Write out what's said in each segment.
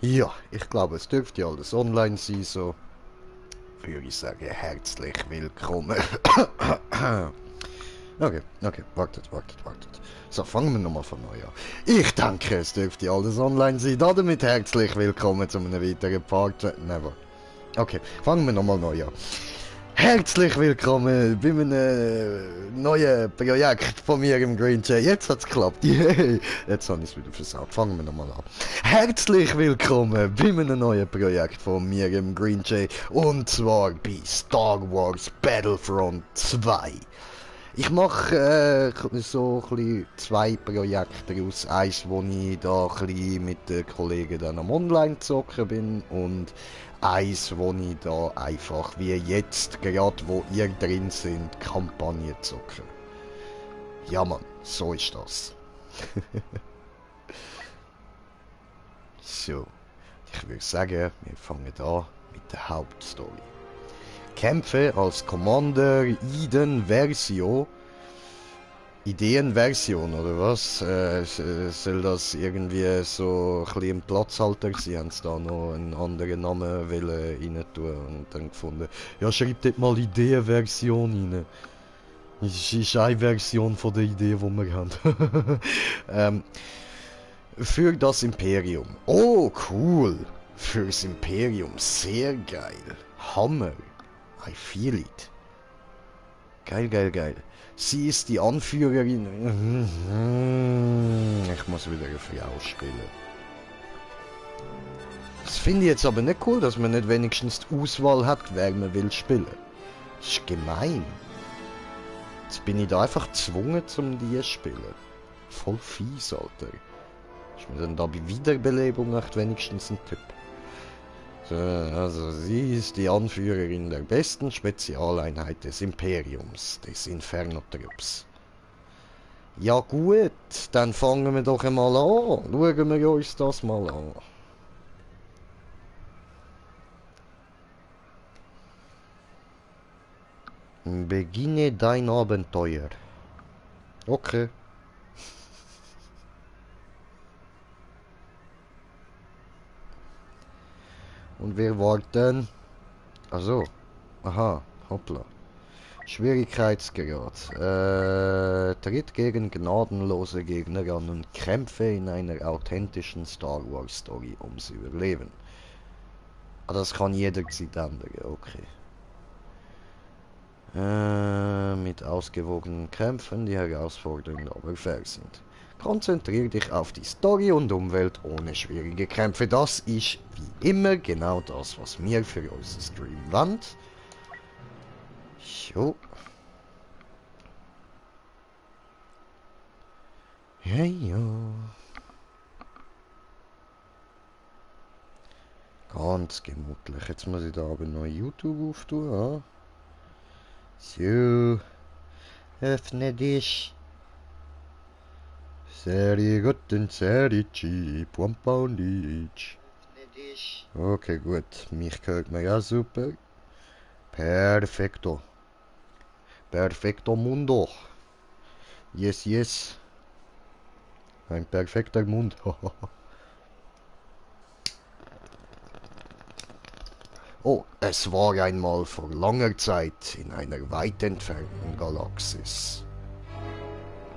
Ja, ich glaube, es dürfte ja alles online sein, so würde ich sagen, herzlich willkommen. Okay, wartet. So, fangen wir nochmal von neu an. Ich denke, es dürfte alles online sein. Damit herzlich willkommen zu einem weiteren Part. Never. Okay, fangen wir nochmal neu an. Herzlich willkommen bei einem neuen Projekt von mir im Green Jay. Jetzt hat's geklappt. Yay. Jetzt habe ich es wieder versaut. Fangen wir nochmal an. Herzlich willkommen bei einem neuen Projekt von mir im Green Jay. Und zwar bei Star Wars Battlefront 2. Ich mache so ein bisschen zwei Projekte aus. Eins, wo ich da ein bisschen mit den Kollegen dann am Online-Zocken bin und eins, wo ich da einfach wie jetzt, gerade wo ihr drin sind, Kampagne zocken. Ja Mann, so ist das. So, ich würde sagen, wir fangen an mit der Hauptstory. Kämpfe als Commander Ideenversion oder was? Soll das irgendwie so ein bisschen ein Platzhalter sein? Sie haben da noch einen anderen Namen rein tun und dann gefunden, ja, schreibt dort mal Ideenversion rein. Das ist eine Version von der Idee, die wir haben. Für das Imperium. Oh, cool. Fürs Imperium. Sehr geil. Hammer. I feel it. Geil. Sie ist die Anführerin. Ich muss wieder eine Frau spielen. Das finde ich jetzt aber nicht cool, dass man nicht wenigstens die Auswahl hat, wer man will spielen. Das ist gemein. Jetzt bin ich da einfach gezwungen, zum die zu spielen. Voll fies, Alter. Ist mir dann da bei Wiederbelebung echt wenigstens ein Typ. So, also sie ist die Anführerin der besten Spezialeinheit des Imperiums, des Inferno-Trupps. Ja gut, dann fangen wir doch einmal an. Schauen wir uns das mal an. Beginne dein Abenteuer. Okay. Und wir warten. Also. Aha. Hoppla. Schwierigkeitsgrad. Tritt gegen gnadenlose Gegner an und kämpfe in einer authentischen Star Wars Story, um zu überleben. Ah, das kann jederzeit ändern, okay. Mit ausgewogenen Kämpfen, die herausfordernd aber fair sind. Konzentriere dich auf die Story und Umwelt ohne schwierige Kämpfe. Das ist wie immer genau das, was wir für unseren Stream wollen. So. Ja. Ganz gemütlich. Jetzt muss ich da aber noch YouTube auftun. Ja. So. Öffne dich. Sehr gut und sehr cheap. Okay, gut. Mich hört man ja super. Perfekto. Perfekto mundo. Yes. Ein perfekter Mund. Oh, es war einmal vor langer Zeit in einer weit entfernten Galaxis.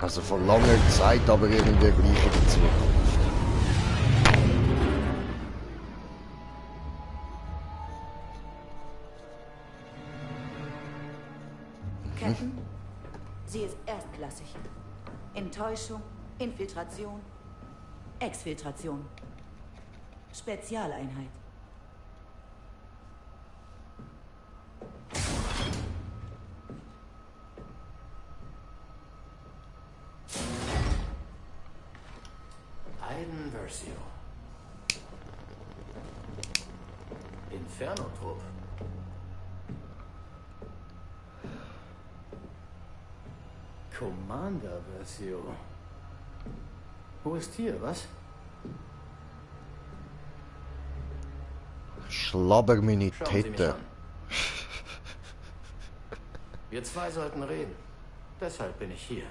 Also vor langer Zeit, aber irgendwie gleich in der Zukunft. Captain, sie ist erstklassig. Enttäuschung, Infiltration, Exfiltration. Spezialeinheit. Versio. Inferno-Trupp. Commander Versio. Wo ist hier, was? Schlabber mir nicht Schauen Sie mich Tete. an. Wir zwei sollten reden. Deshalb bin ich hier.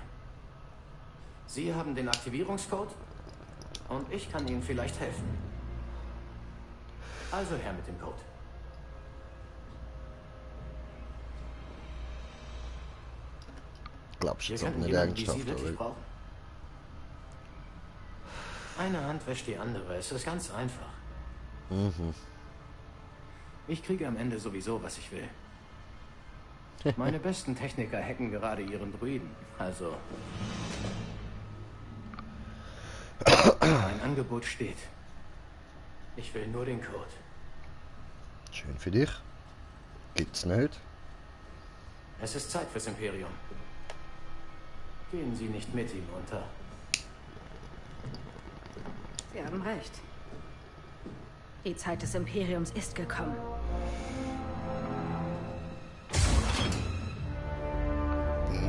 Sie haben den Aktivierungscode und ich kann Ihnen vielleicht helfen. Also her mit dem Code. Glaubst du Wir jetzt auch könnten nicht jemanden wie ernsthaft, Sie wirklich oder? brauchen. Eine Hand wäscht die andere. Es ist ganz einfach. Mhm. Ich kriege am Ende sowieso, was ich will. Meine besten Techniker hacken gerade ihren Druiden. Also... Ein Angebot steht. Ich will nur den Code. Schön für dich. Gibt's nicht. Es ist Zeit fürs Imperium. Gehen Sie nicht mit ihm unter. Sie haben recht. Die Zeit des Imperiums ist gekommen.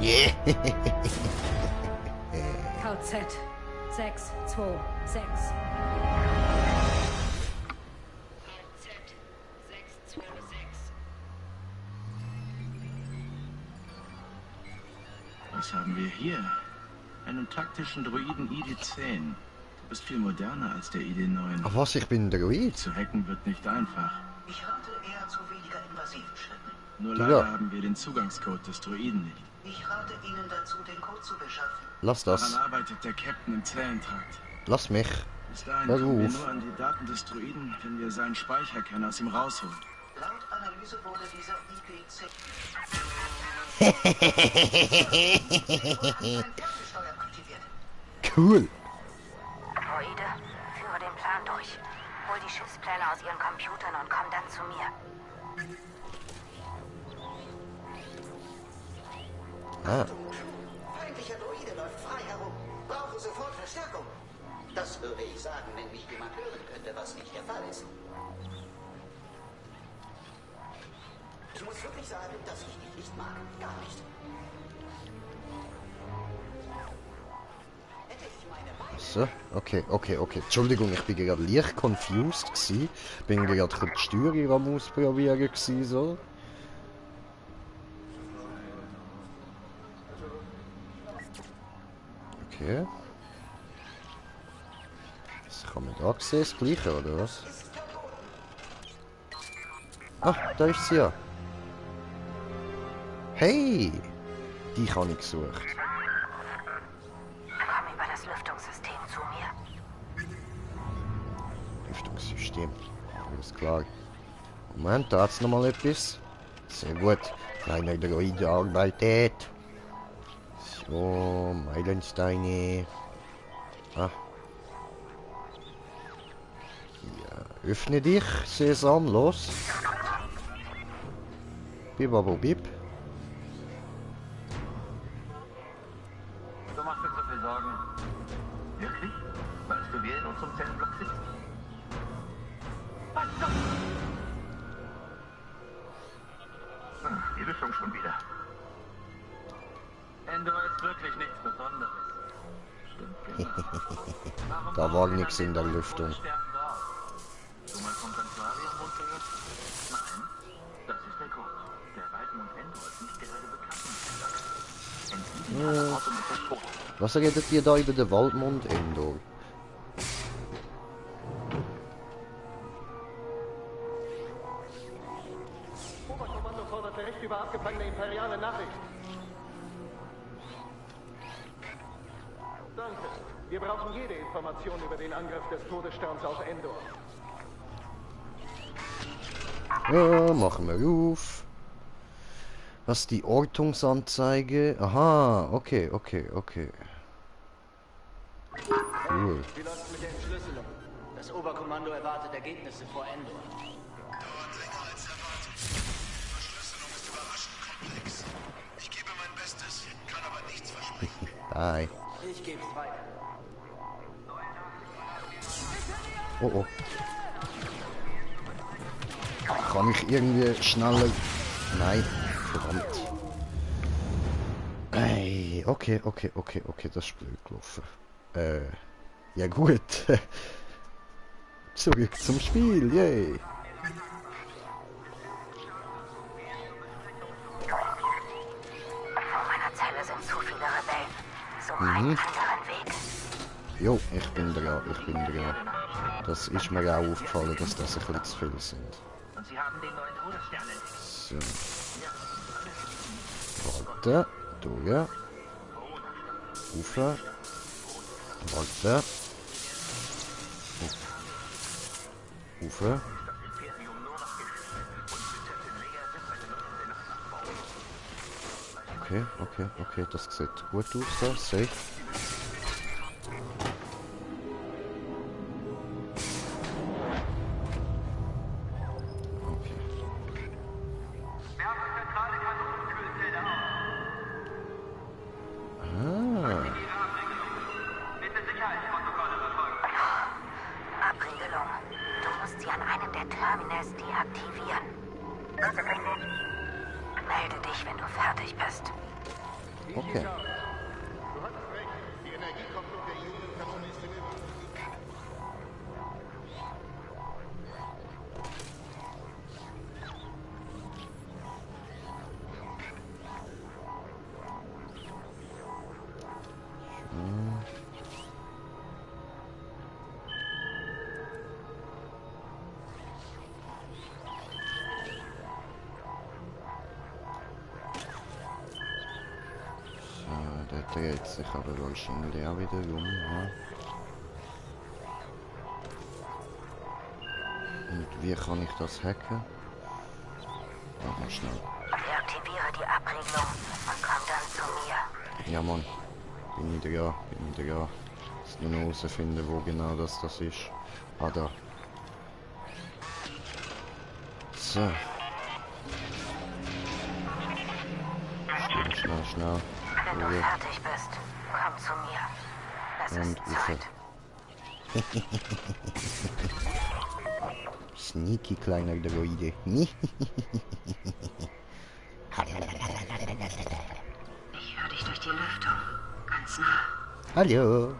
Yeah. VZ 626. VZ 626. Was haben wir hier? Einen taktischen Droiden ID-10. Du bist viel moderner als der ID-9. Ach was, ich bin Droid. Zu hacken wird nicht einfach. Ich rate eher zu weniger invasiven Schritten. Nur Ja. leider haben wir den Zugangscode des Droiden nicht. Ich rate Ihnen dazu, den Code zu beschaffen. Lass Daran das. arbeitet der Captain im Zellentrakt. Lass mich. Bis dahin Hör kommen wir auf. nur an die Daten des Droiden, wenn wir seinen Speicherkern aus ihm rausholen. Laut Analyse wurde dieser IG-10 Ferngesteuert aktiviert. Cool. Droide, führe den Plan durch. Hol die Schiffspläne aus ihren Computern und komm dann zu mir. Ah. Feindlicher Droide läuft frei herum. Brauche sofort Verstärkung. Das würde ich sagen, wenn mich jemand hören könnte, was nicht der Fall ist. Ich muss wirklich sagen, dass ich dich nicht mag. Gar nicht. Hätte ich meine Meinung... So, okay. Entschuldigung, ich bin gerade leicht confused gsi. Bin gerade kurz die Steuerung am Ausprobieren gsi, so. Okay. Das kann man da sehen, das Gleiche, oder was? Ah, da ist sie ja. Hey! Die habe ich gesucht. Komm über das Lüftungssystem zu mir. Lüftungssystem. Alles klar. Moment, da hat's noch mal etwas. Sehr gut. Kleiner Droid arbeitet. So, Meilensteine. Ah. Ja, öffne dich, Sesam, los. Bibabobib. Du machst mir zu viel Sorgen. Wirklich? Weil du wir in unserem Zellenblock sitzt? Was zum... Die Lüftung schon wieder. Endor ist wirklich nichts Besonderes. Stimmt, genau. Warum Da war bauen wir nichts dann in den der neuen Lüftung. Todesstern dort? Schon mal vom Sanctuarium gehört? Nein, das ist der Grund. Der Waldmond Endor ist nicht gerade bekannt. Entschieden an der Ortung ist das Tod. Was redet ihr da über den Waldmond Endor? Oberkommando fordert Bericht über abgefangene imperiale Nachrichten. Danke. Wir brauchen jede Information über den Angriff des Todessterns auf Endor. Ja, machen wir auf. Was ist die Ortungsanzeige? Aha, okay. Cool. Wie läuft's mit der Entschlüsselung? Das Oberkommando erwartet Ergebnisse vor Endor. Dauert länger als erwartet. Die Verschlüsselung ist überraschend komplex. Ich gebe mein Bestes, kann aber nichts versprechen. Bye. Ich geb's weiter. Oh. Kann ich irgendwie schneller... Nein, verdammt. Ey, okay, das ist blöd gelaufen. Ja gut. Zurück zum Spiel, yay. Vor meiner Zelle sind zu viele Rebellen. Suche einen anderen Weg. Jo, ich bin dran. Das ist mir auch aufgefallen, dass das ein bisschen zu viel sind. Und Sie haben den neuen Todesstern entdeckt. So. Warte. Durch. Rauf. Warte. Rauf. Okay, okay, okay, das sieht gut aus, so, safe. Okay. Abriegelung. Du musst sie an einem der Terminals deaktivieren. Melde dich, wenn du fertig bist. Okay. Du hattest recht. Die Energiekopplung der Ionenkanone ist im Überfluss. Der dreht sich aber wahrscheinlich auch wieder rum. Ja. Und wie kann ich das hacken? Mach mal schnell. Deaktiviere die Abriegelung und komm dann zu mir. Ja Mann, bin ich da, bin ich da. Jetzt nur noch herausfinden, wo genau das ist. Ah, da. So. Schnell, schnell. Wenn du fertig bist, komm zu mir. Es Und ist Zeit. Sneaky kleiner Droide. Ich höre dich durch die Lüftung. Ganz nah. Hallo.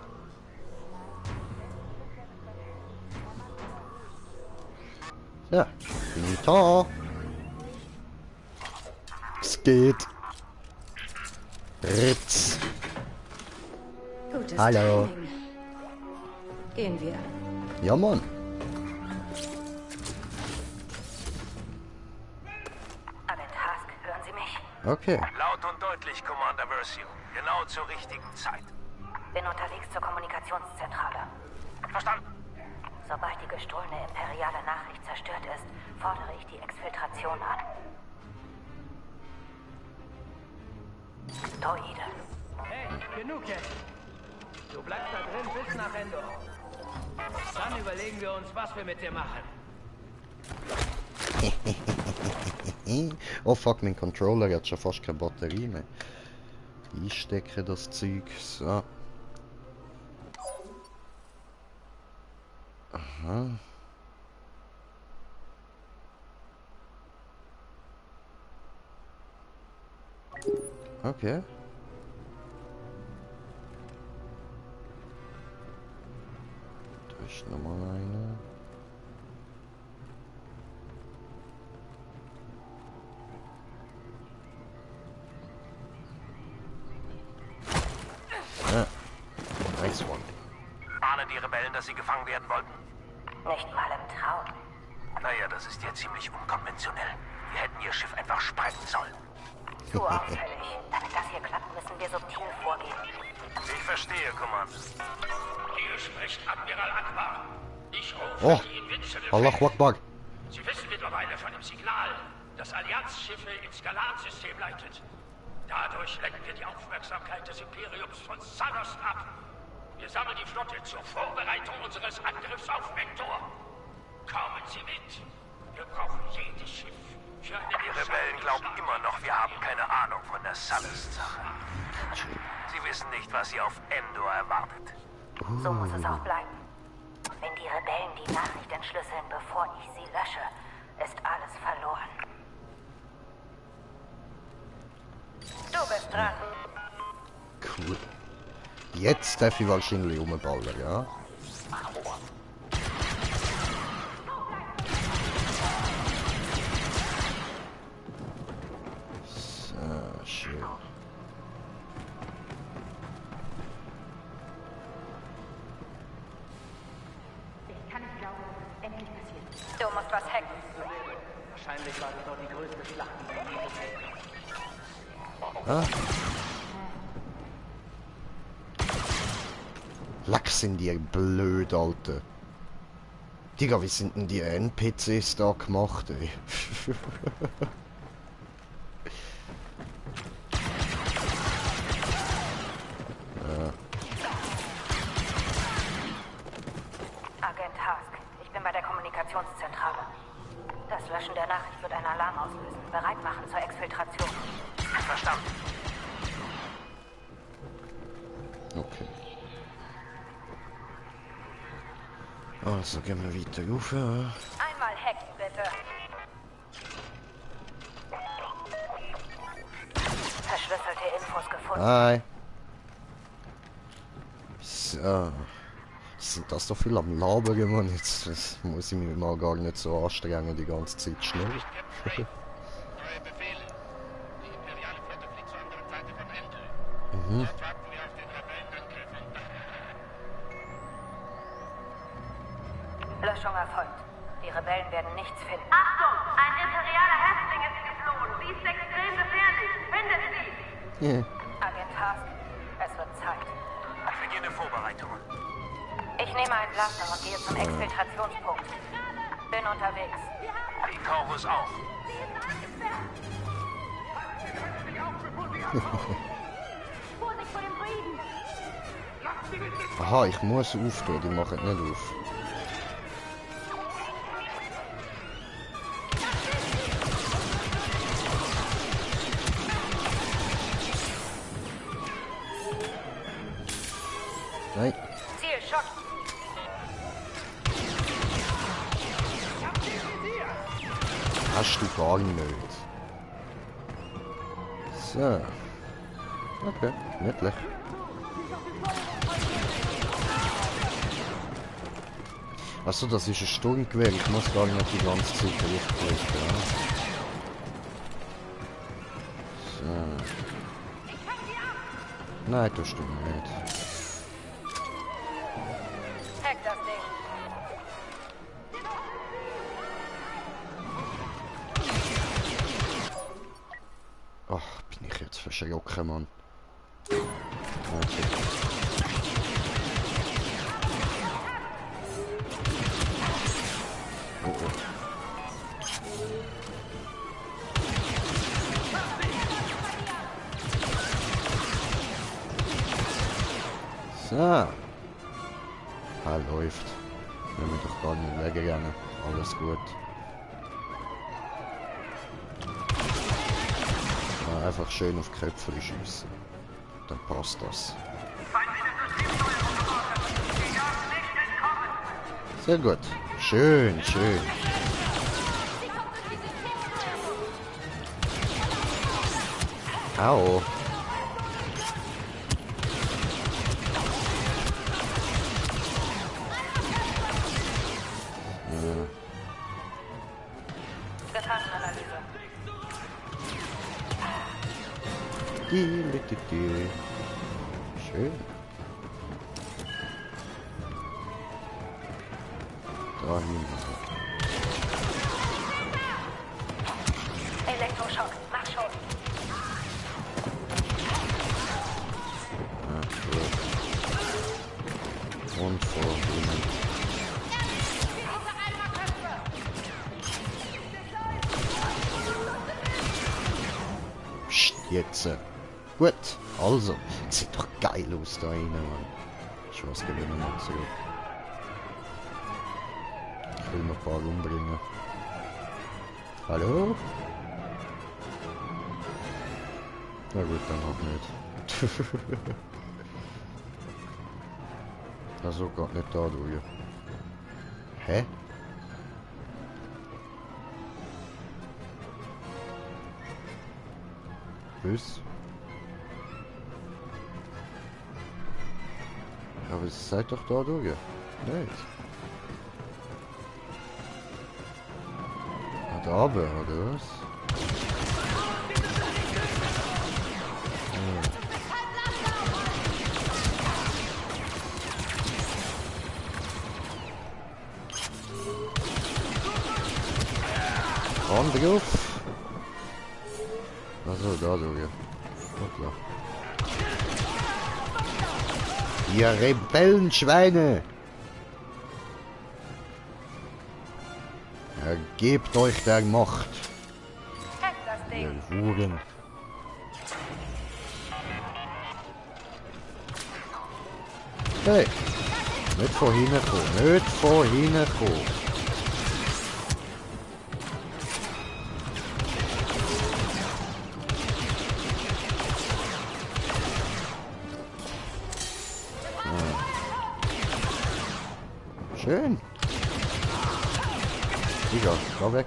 So, bin ich da. Es geht. Ritz. Gutes Hallo. Training. Gehen wir. Ja, Mann. Task, hören Sie mich? Okay. Laut und deutlich, Commander Versio. Genau zur richtigen Zeit. Bin unterwegs zur Kommunikationszentrale. Verstanden. Sobald die gestohlene imperiale Nachricht zerstört ist, fordere ich die Exfiltration an. Droide. Hey, genug jetzt. Du bleibst da drin bis nach Endor. Dann überlegen wir uns, was wir mit dir machen. Oh fuck, mein Controller hat schon fast keine Batterie mehr. Ich stecke das Zeug. So. Aha. Okay. Da ist nochmal eine. Ja. Nice one. Ahnen die Rebellen, dass sie gefangen werden wollten? Nicht mal im Traum. Naja, das ist ja ziemlich unkonventionell. Wir hätten ihr Schiff einfach sprengen sollen. Zu auffällig. Damit das hier klappt, müssen wir subtil vorgehen. Ich verstehe, Commander. Hier spricht Admiral Akbar. Ich rufe Oh, die Invincible. Allahu Akbar. Sie wissen mittlerweile von dem Signal, das Allianzschiffe ins Skalansystem leitet. Dadurch lenken wir die Aufmerksamkeit des Imperiums von Sanos ab. Wir sammeln die Flotte zur Vorbereitung unseres Angriffs auf Vektor. Kommen Sie mit. Wir brauchen jedes Schiff für eine Die Rebellen glauben immer noch, wir haben keine Ahnung von der Sullust-Sache. Sie wissen nicht, was sie auf Endor erwartet. So muss es auch bleiben. Wenn die Rebellen die Nachricht entschlüsseln, bevor ich sie lösche, ist alles verloren. Du bist dran. Cool. Jetzt darf ich wahrscheinlich umballern, ja? So, schön. Ich kann nicht Ah. Leck sind die blöd, Alter. Digga, wie sind denn die NPCs da gemacht, ey? Agent Hask, ich bin bei der Kommunikationszentrale. Das Löschen der Nachricht wird einen Alarm auslösen. Bereit machen zur Exfiltration. Verstanden. Okay. Also gehen wir weiter rauf. Einmal hacken, bitte. Verschlüsselte Infos gefunden. Hi. So. Sind das doch viel am Labern, Mann. Jetzt muss ich mich mal gar nicht so anstrengen, die ganze Zeit schnell. Neue Befehle. Die imperiale Flotte fliegt zur anderen Seite von Endor. Dort warten wir auf den Rebellenangriff und Löschung erfolgt. Die Rebellen werden nichts finden. Achtung! Ein imperialer Häftling ist geflohen. Sie ist extrem gefährlich. Findet sie! Yeah. Agent Hask, es wird Zeit. Ich beginne Vorbereitungen. Ich nehme einen Blaster und gehe zum Exfiltrationspunkt. Bin unterwegs. Die Chorus auch. Vorsicht vor dem Druiden! Aha, ich muss auftun, die machen nicht auf. Nein. Ziel, Schock. Hast du gar nicht. So. Okay, niedlich. Achso, das ist ein Sturmgewehr. Ich muss gar nicht die ganze Zeit draufklicken. Ja. So. Nein, das stimmt nicht. Hack das Ding. Ach, bin ich jetzt verschrocken, Mann. Oh, oh. So. Ah, läuft. Wir müssen doch gar nicht wegrennen. Alles gut. Ah, einfach schön auf die Köpfe schiessen. Dann passt das. Sehr gut. Schön, schön. Au. Gefahrenanalyse. Schön. Da hinten. Elektroschock. Mach schon. Ja, gut. Und vor ihnen. Psst, jetzt. Gut, also. Sieht doch geil aus da rein, Mann. Ich weiß gar nicht mehr zurück. Ich will noch ein paar umbringen. Hallo? Na gut, dann auch nicht. Also geht nicht da durch. Hä? Was? Aber es seid doch da durch. Nicht. Ah, da oben, oder was? Komm drauf. Also da durch. Hoppla. Ihr Rebellenschweine! Ergebt euch der Macht. Ihr Huren. Hey! Nicht von hinten kommen, nicht von hinten kommen. Schön. Digga, da weg.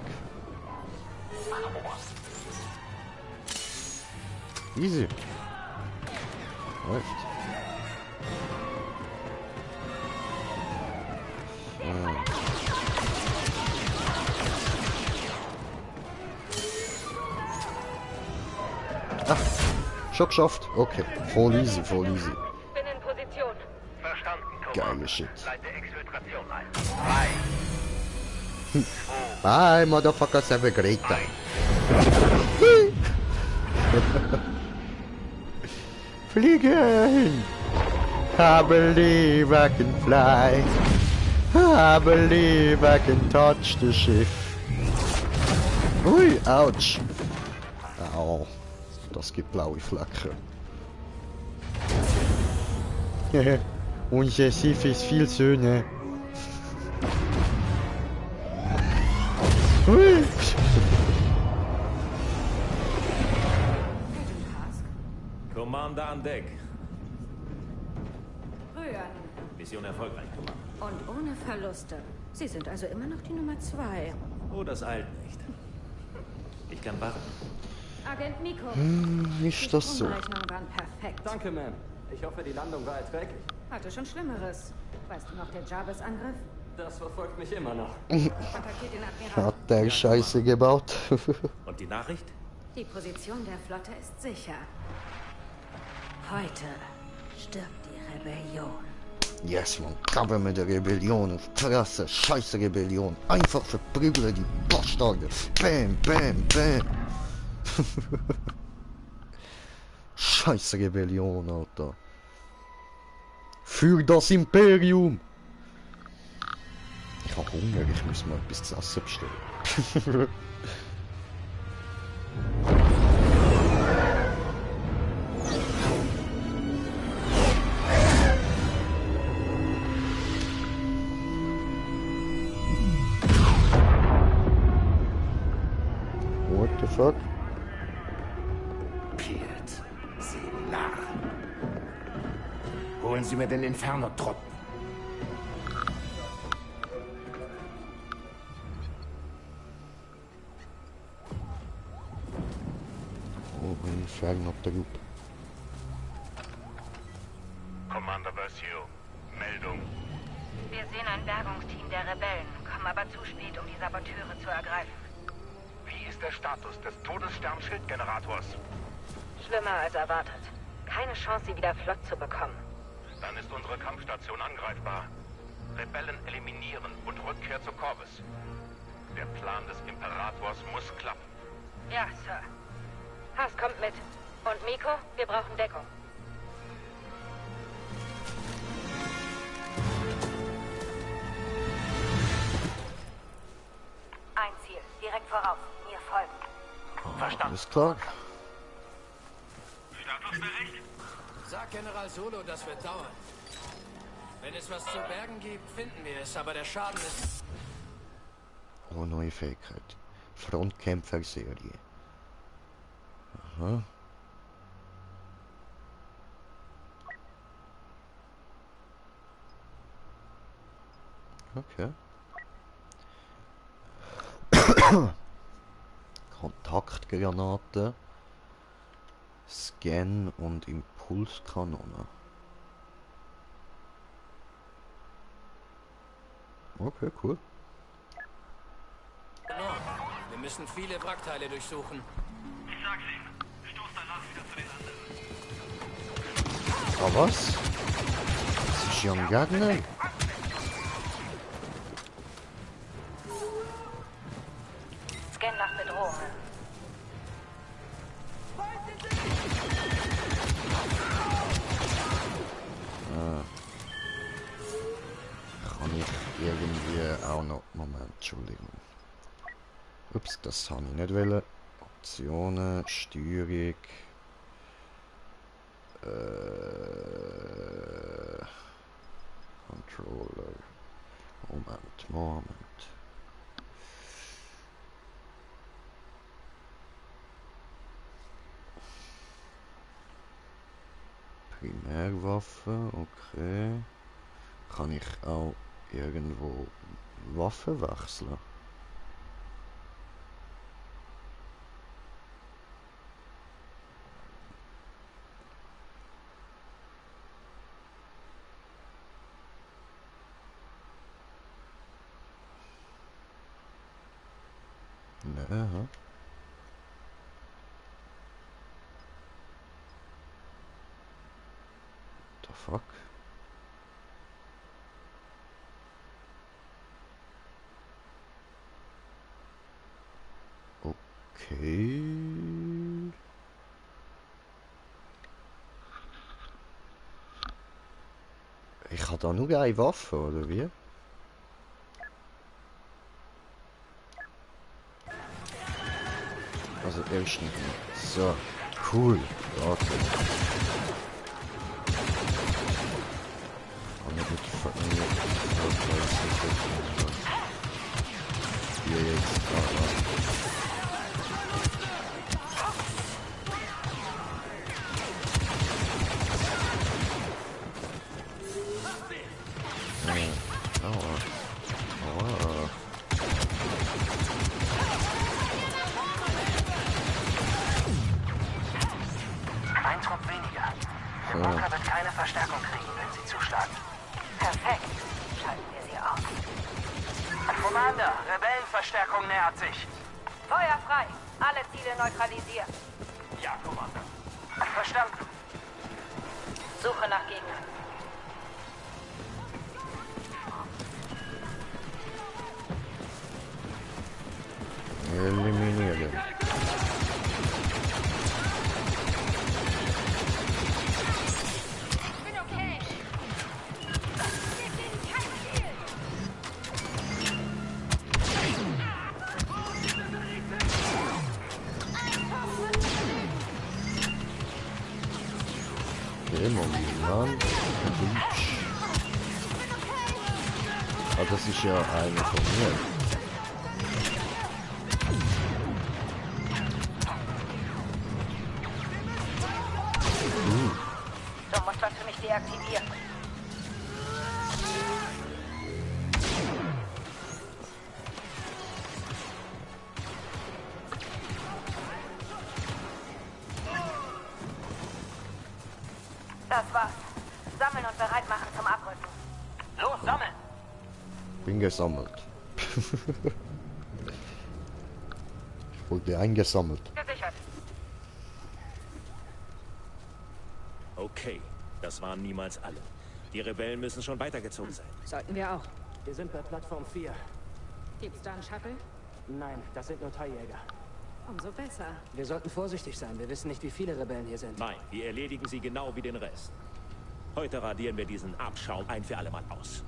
Easy. Läuft. Ach, schon geschafft. Okay, voll easy, voll easy. Bin in Position. Verstanden, Geile Shit. Leite Exfiltration ein. 3. Bye, motherfuckers, have a great time. Fliegen! I believe I can fly. I believe I can touch the ship. Ui, ouch. Au, das gibt blaue Flecken. Unser Schiff ist viel schöner. Ui. Commander an Deck. Rühren. Mission erfolgreich, Commander. Und ohne Verluste. Sie sind also immer noch die Nummer 2. Oh, das eilt nicht. Ich kann warten. Agent Miko. Ist das so? Die Stromrechnungen waren perfekt. Danke, Ma'am. Ich hoffe, die Landung war erträglich. Hatte schon Schlimmeres. Weißt du noch den Jarvis-Angriff? Das verfolgt mich immer noch. Kontaktiert den Admiral. Hat der Scheiße gebaut. Und die Nachricht? Die Position der Flotte ist sicher. Heute stirbt die Rebellion. Yes, man. Krabbe mit der Rebellion. Fresse. Scheiße Rebellion. Einfach verprügeln die Bastarde. Bam, bam, bam. Scheiße Rebellion, Alter. Für das Imperium. Ich hab Hunger. Ich muss mal etwas zu essen bestellen. What the fuck? Piet, Sie Narr. Holen Sie mir den Inferno-Truppen. Oh, Inferno Trupp. Commander Versio. Meldung. Wir sehen ein Bergungsteam der Rebellen, kommen aber zu spät, um die Saboteure zu ergreifen. Wie ist der Status des Todesstern-Schildgenerators? Schlimmer als erwartet. Keine Chance, sie wieder flott zu bekommen. Dann ist unsere Kampfstation angreifbar. Rebellen eliminieren und Rückkehr zu Corvus. Der Plan des Imperators muss klappen. Ja, Sir. Haas kommt mit. Und Miko, wir brauchen Deckung. Ein Ziel, direkt voraus. Mir folgen. Verstanden. Ist klar. Statusbericht? Sag General Solo, das wird dauern. Wenn es was zu bergen gibt, finden wir es, aber der Schaden ist... Oh, neue Fähigkeit. Frontkämpfer-Serie. Aha. Okay. Kontaktgranate, Scan und Impulskanone. Okay, cool. Wir müssen viele Wrackteile durchsuchen. Ich sag's Ihnen. Stoß danach wieder zu den anderen. Ah, was? Das ist ja ein Gegner. Scan nach Bedrohungen. Entschuldigung. Ups, das habe ich nicht wollen. Optionen, Steuerung. Controller. Moment. Primärwaffe, okay. Kann ich auch irgendwo Waffen wechseln? Ne, the fuck? Okay. Ich habe da nur eine Waffe, oder wie? Also erstens. So, cool. Warte. Hier jetzt. Ein Trupp weniger. Der Bunker wird keine Verstärkung kriegen, wenn sie zuschlagen. Perfekt. Schalten wir sie aus. Commander, Rebellenverstärkung nähert sich. Feuer frei. Alle Ziele neutralisiert. Ja, Commander. Verstanden. Suche nach Gegnern. Eliminieren. Momentan. Ah, das ist ja eine von mir. Du musst das für mich deaktivieren. Das war's. Sammeln und bereit machen zum Abrücken. Los, sammeln! Bin gesammelt. Ich wurde eingesammelt. Gesichert. Okay, das waren niemals alle. Die Rebellen müssen schon weitergezogen sein. Sollten wir auch. Wir sind bei Plattform 4. Gibt's da einen Shuttle? Nein, das sind nur Teiljäger. Umso besser. Wir sollten vorsichtig sein. Wir wissen nicht, wie viele Rebellen hier sind. Nein, wir erledigen sie genau wie den Rest. Heute radieren wir diesen Abschaum ein für alle Mal aus.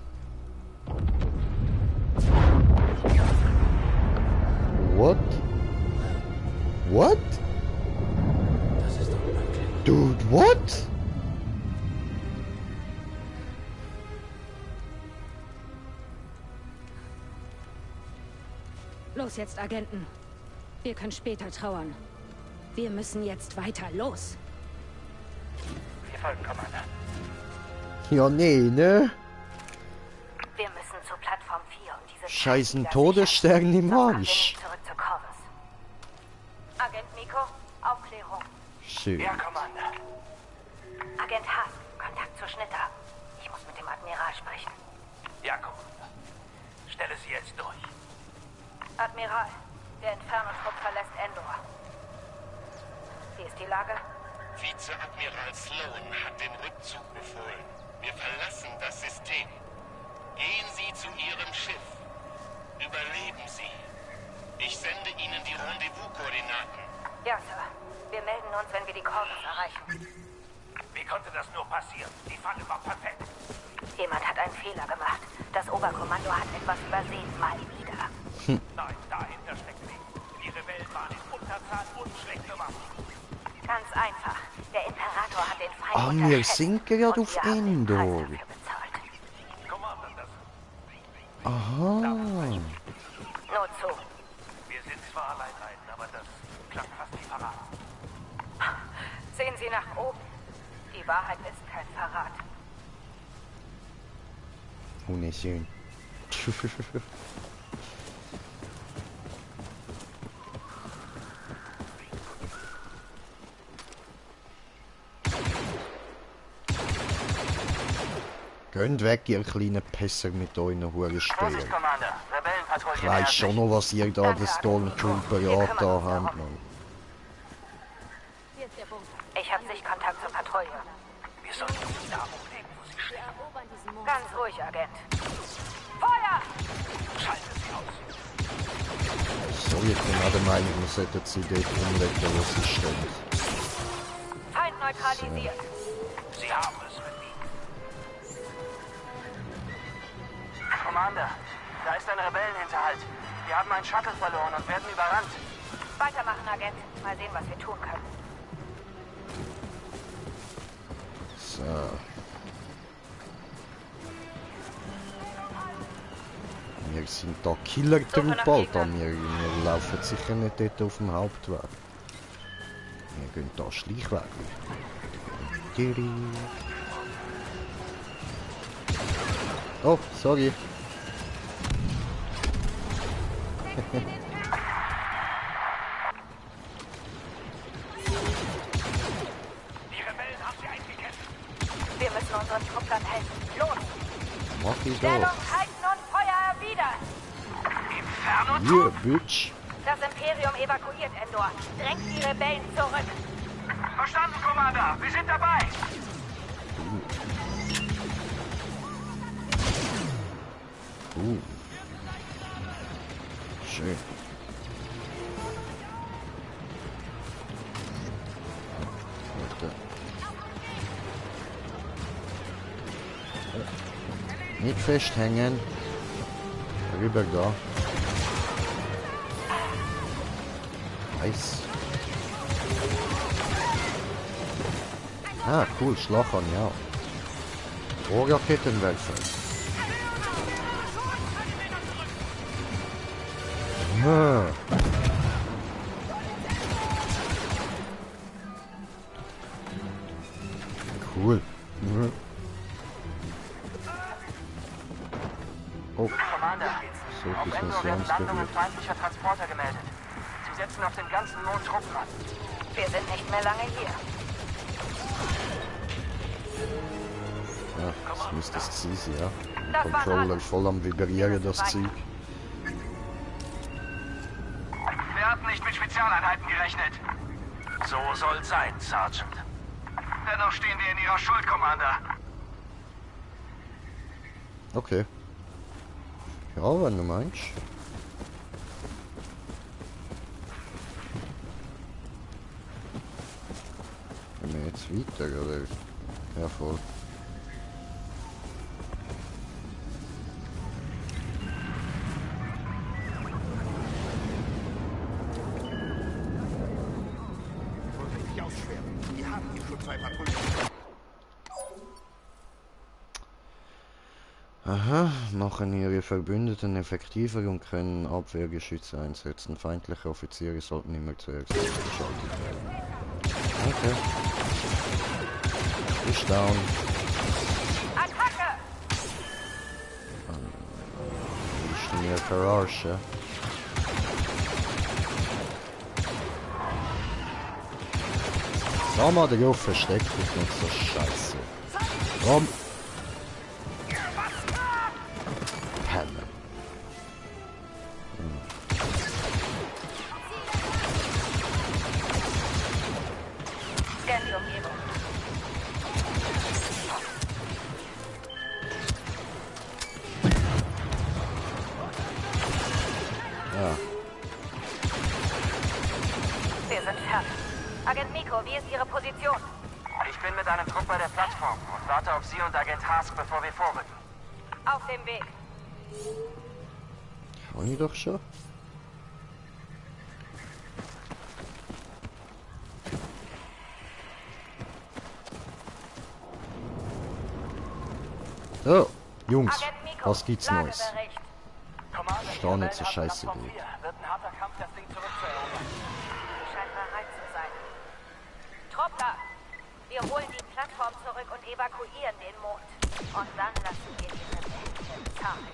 What? What? Das ist unmöglich. Dude, what? Los jetzt, Agenten. Wir können später trauern. Wir müssen jetzt weiter. Los! Wir folgen, Commander. Ja, nee, ne? Wir müssen zur Plattform 4 und diese... Scheißen Todesstern im Arsch. Zurück zu Corvus. Agent Miko, Aufklärung. Schön. Ja, Commander. Agent Haas, Kontakt zu Schnitter. Ich muss mit dem Admiral sprechen. Ja, Commander. Stelle sie jetzt durch. Admiral, der Inferno-Trupp verlässt Endor. Wie ist die Lage? Vizeadmiral Sloan hat den Rückzug befohlen. Wir verlassen das System. Gehen Sie zu Ihrem Schiff. Überleben Sie. Ich sende Ihnen die Rendezvous-Koordinaten. Ja, Sir. Wir melden uns, wenn wir die Corvus erreichen. Wie konnte das nur passieren? Die Falle war perfekt. Jemand hat einen Fehler gemacht. Das Oberkommando hat etwas übersehen, mal wieder. Nein, dahinter steckt sie. Die Rebellen waren in Unterzahl und schlecht bewaffnet. Ganz einfach. Der Imperator hat den Feind Ah, wir sind gerade auf Endor. Aha. Nur zu. Wir sind zwar Alleinreiten, aber das klang fast wie Verrat. Sehen Sie nach oben. Die Wahrheit ist kein Verrat. Wunderschön. Geht weg, ihr kleinen Pisser mit euren Hurensteuern. Vorsicht, Commander. Rebellenpatrouille. Ich weiß schon noch, was ihr da den Stormtrooper ja da habt, Mann. Ich habe Sichtkontakt zur Patrouille. Wir sollten uns da umnehmen, wo sie stehen. Ganz ruhig, Agent. Feuer! Schaltet sie aus. Sorry, ich bin auch der Meinung, wir sollten sie dort umlegen, wo sie stehen. Feind neutralisiert. Sie haben es mit mir. Commander, da ist ein Rebellenhinterhalt. Wir haben einen Shuttle verloren und werden überrannt. Weitermachen, Agent. Mal sehen, was wir tun können. So. Wir sind da Killer-Truppe, Alter. Wir laufen sicher nicht dort auf dem Hauptweg. Wir gehen da Schleichweg. Oh, sorry. Wir müssen unseren Trupplern helfen. Los! Mach ich Stellung doch. halten und Feuer erwidern! Yeah, bitch. Das Imperium evakuiert Endor. Drängt die Rebellen zurück. Verstanden, Commander. Wir sind dabei. Schön. Warte. Nicht festhängen. Rüber da. Nice. Ah, cool, Schlachern, ja. Rohrraketenwerfer. Ah. Cool. Mhm. Oh. Commander, So auf viel Endor werden Landungen Missionsgebiet. feindlicher Transporter gemeldet. Sie setzen auf den ganzen Mond Truppen an. Wir sind nicht mehr lange hier. Ja, das müsste es sein, ja. Das Ein war's Controller alles. voll am Vibrieren, das Zeug. Wir hatten nicht mit Spezialeinheiten gerechnet. So soll's sein, Sergeant. Dennoch stehen wir in Ihrer Schuld, Commander. Okay. Ja, wenn du meinst. Gehen wir jetzt weiter, oder? Ja, voll. Vorsichtig ausschweren. Wir haben hier schon 2 Patrouillen. Aha, machen ihre Verbündeten effektiver und können Abwehrgeschütze einsetzen. Feindliche Offiziere sollten immer zuerst geschaltet werden. Okay. Ist down. Attacke! Ist mir verarschen. Sag mal, der Junge versteckt dich nicht so scheiße. Komm! Penne. Scan die Umgebung. Ja. Wir sind fertig. Agent Miko, wie ist Ihre Position? Ich bin mit einem Trupp bei der Plattform und warte auf Sie und Agent Hask, bevor wir vorrücken. Auf dem Weg. Kann ich doch schon. So, Jungs, was gibt's Neues? Verstehe nicht so scheiße geht. Truppler, wir holen die Plattform zurück und evakuieren den Mond. Und dann lassen wir die Rebellen zahlen.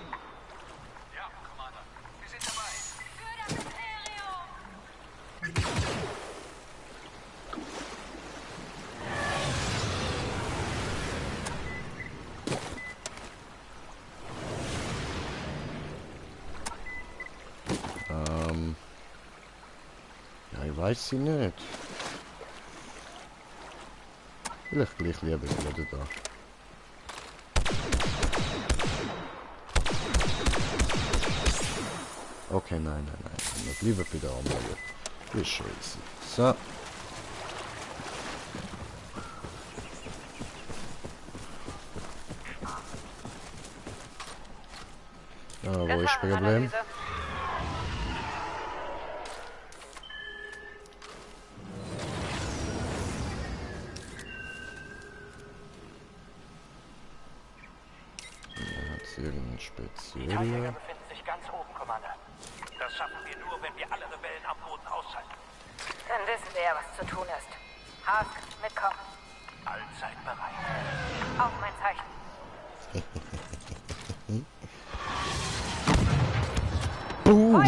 Ja, Commander. Wir sind dabei. Für das Imperium! Ja, ich weiß sie nicht. Vielleicht gleich lieber wieder da. Okay, nein. Wir bleiben bei der Armee. Ist schon easy. So. Ja, wo ist das Problem? Irgendein Die Teilnehmer spezieller. befinden sich ganz oben, Commander. Das schaffen wir nur, wenn wir alle Rebellen am Boden ausschalten. Dann wissen wir ja, was zu tun ist. Hask, mitkommen. Allzeit bereit. Auf mein Zeichen. Boom!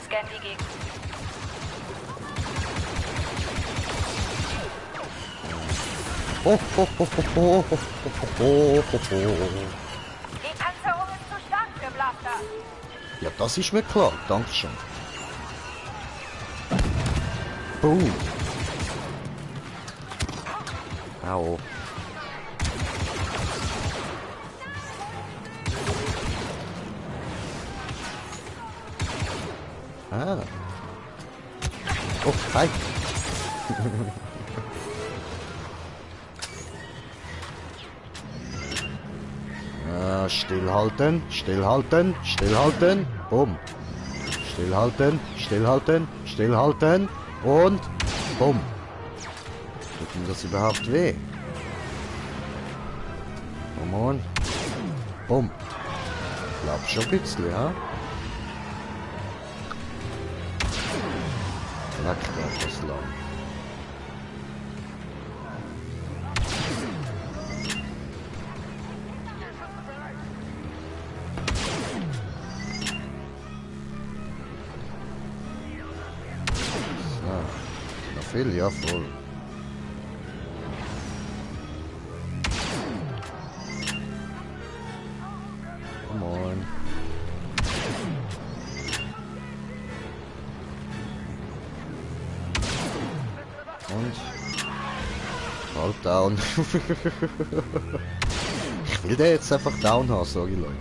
Scan die Gegend. Oh, oh, oh, oh, oh, oh, oh, oh. Die Panzerung ist zu stark für Blaster. Ja, das ist mir klar. Dankeschön. Boom. Au. Ah. Oh, hi. Stillhalten, stillhalten, stillhalten. Bumm. Stillhalten, stillhalten, stillhalten. Und bumm. Tut mir das überhaupt weh? Come on. Bumm. Glaub schon ein bisschen, ja? Leck doch das lang. Viel, ja voll. Come on. Und halt down. Ich will den jetzt einfach down haben, sage ich, Leute.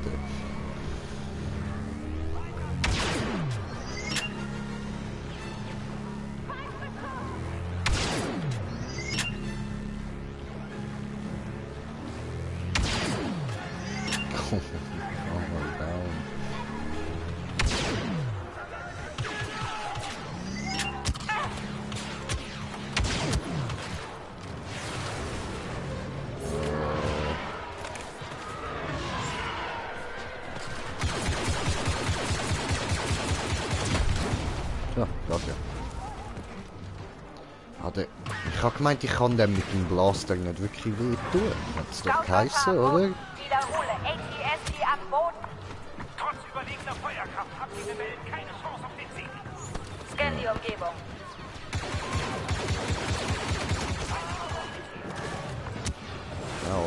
Ja, danke. Warte, ich habe gemeint, ich kann dem mit dem Blaster nicht wirklich weh tun. Hat's doch geheißen, oder? Wiederhole, ATST am Boden. Trotz überlegener Feuerkraft haben die Rebellen keine Chance auf den Sieg. Scan die Umgebung. Ja.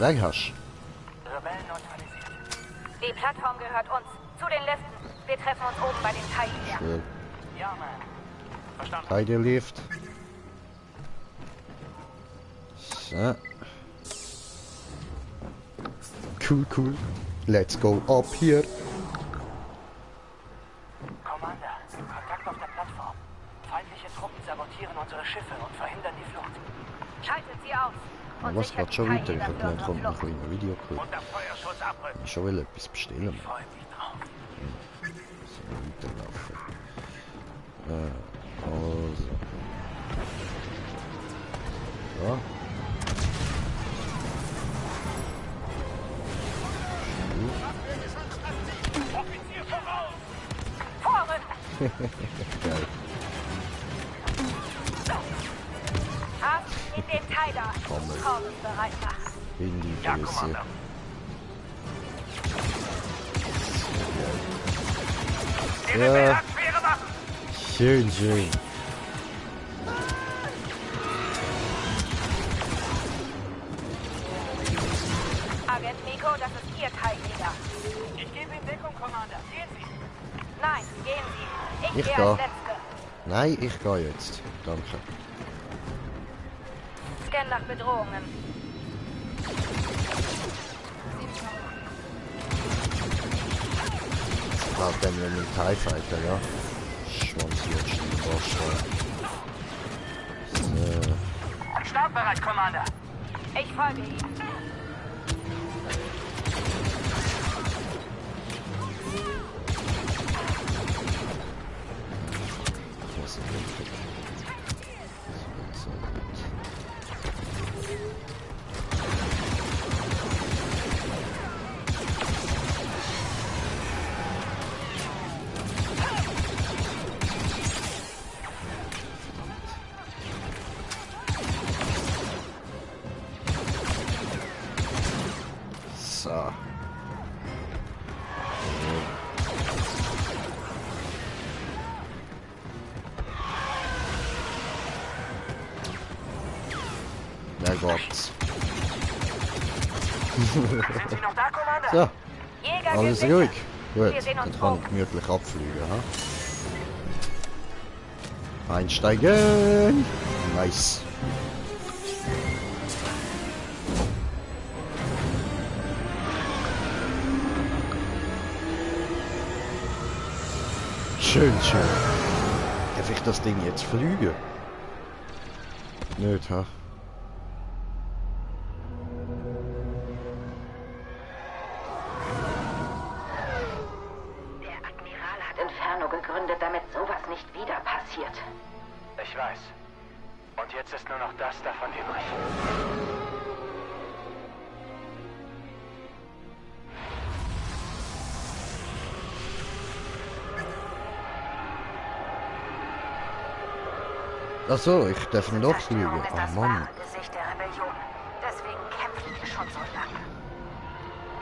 Weg hast. Rebellen neutralisiert. Die Plattform gehört uns. Zu den Liften. Wir treffen uns oben bei den Teilen. Schön. Ja, Mann. Verstanden. Bei dir Lift. So. Cool. Let's go up here. Commander, Kontakt auf der Plattform. Feindliche Truppen sabotieren unsere Schiffe und verhindern die Flucht. Schaltet sie aus. Und Was sichert geht schon die weiter? Ich Teilnehmer hab für gemeint, unsere kommt noch Flucht. ein Videoclip. Ich will etwas bestellen. So, weiterlaufen. Also. Ja. Geil. Hast in den Teiler. Komm. Corvus bereit machen. In die Ja, Größe. Commander. Die Rebellen Ja. hat schwere Waffen. Schön, schön. Agent Miko, das ist Ihr Teiljäger. Ich gebe Ihnen Deckung, Commander. Gehen Sie. Nein, gehen Sie. Ich Ich gehe da. als Letzte. Nein, ich gehe jetzt. Danke. Scan nach Bedrohungen. War dann mit dem TIE Fighter, ja. Schwanzlutschen, Vorsteuer. So. Startbereit, Commander. Ich folge Ihnen. Was ist denn das? So gut. So. Na Gott. Sind Sie noch da, Commander? So, Jäger alles gesichert. ruhig. Gut, Wir sehen uns dann kann oben. ich gemütlich abfliegen, ha? Einsteigen! Nice. Schön, schön. Darf ich das Ding jetzt fliegen? Nicht, ha? Der Admiral hat Inferno gegründet, damit sowas nicht wieder passiert. Ich weiß. Und jetzt ist nur noch das davon übrig. Ach so, ich darf ihn doch fliegen. Zerstörung ist Oh das Mann. wahre Gesicht der Rebellion. Deswegen kämpfen wir schon so lange.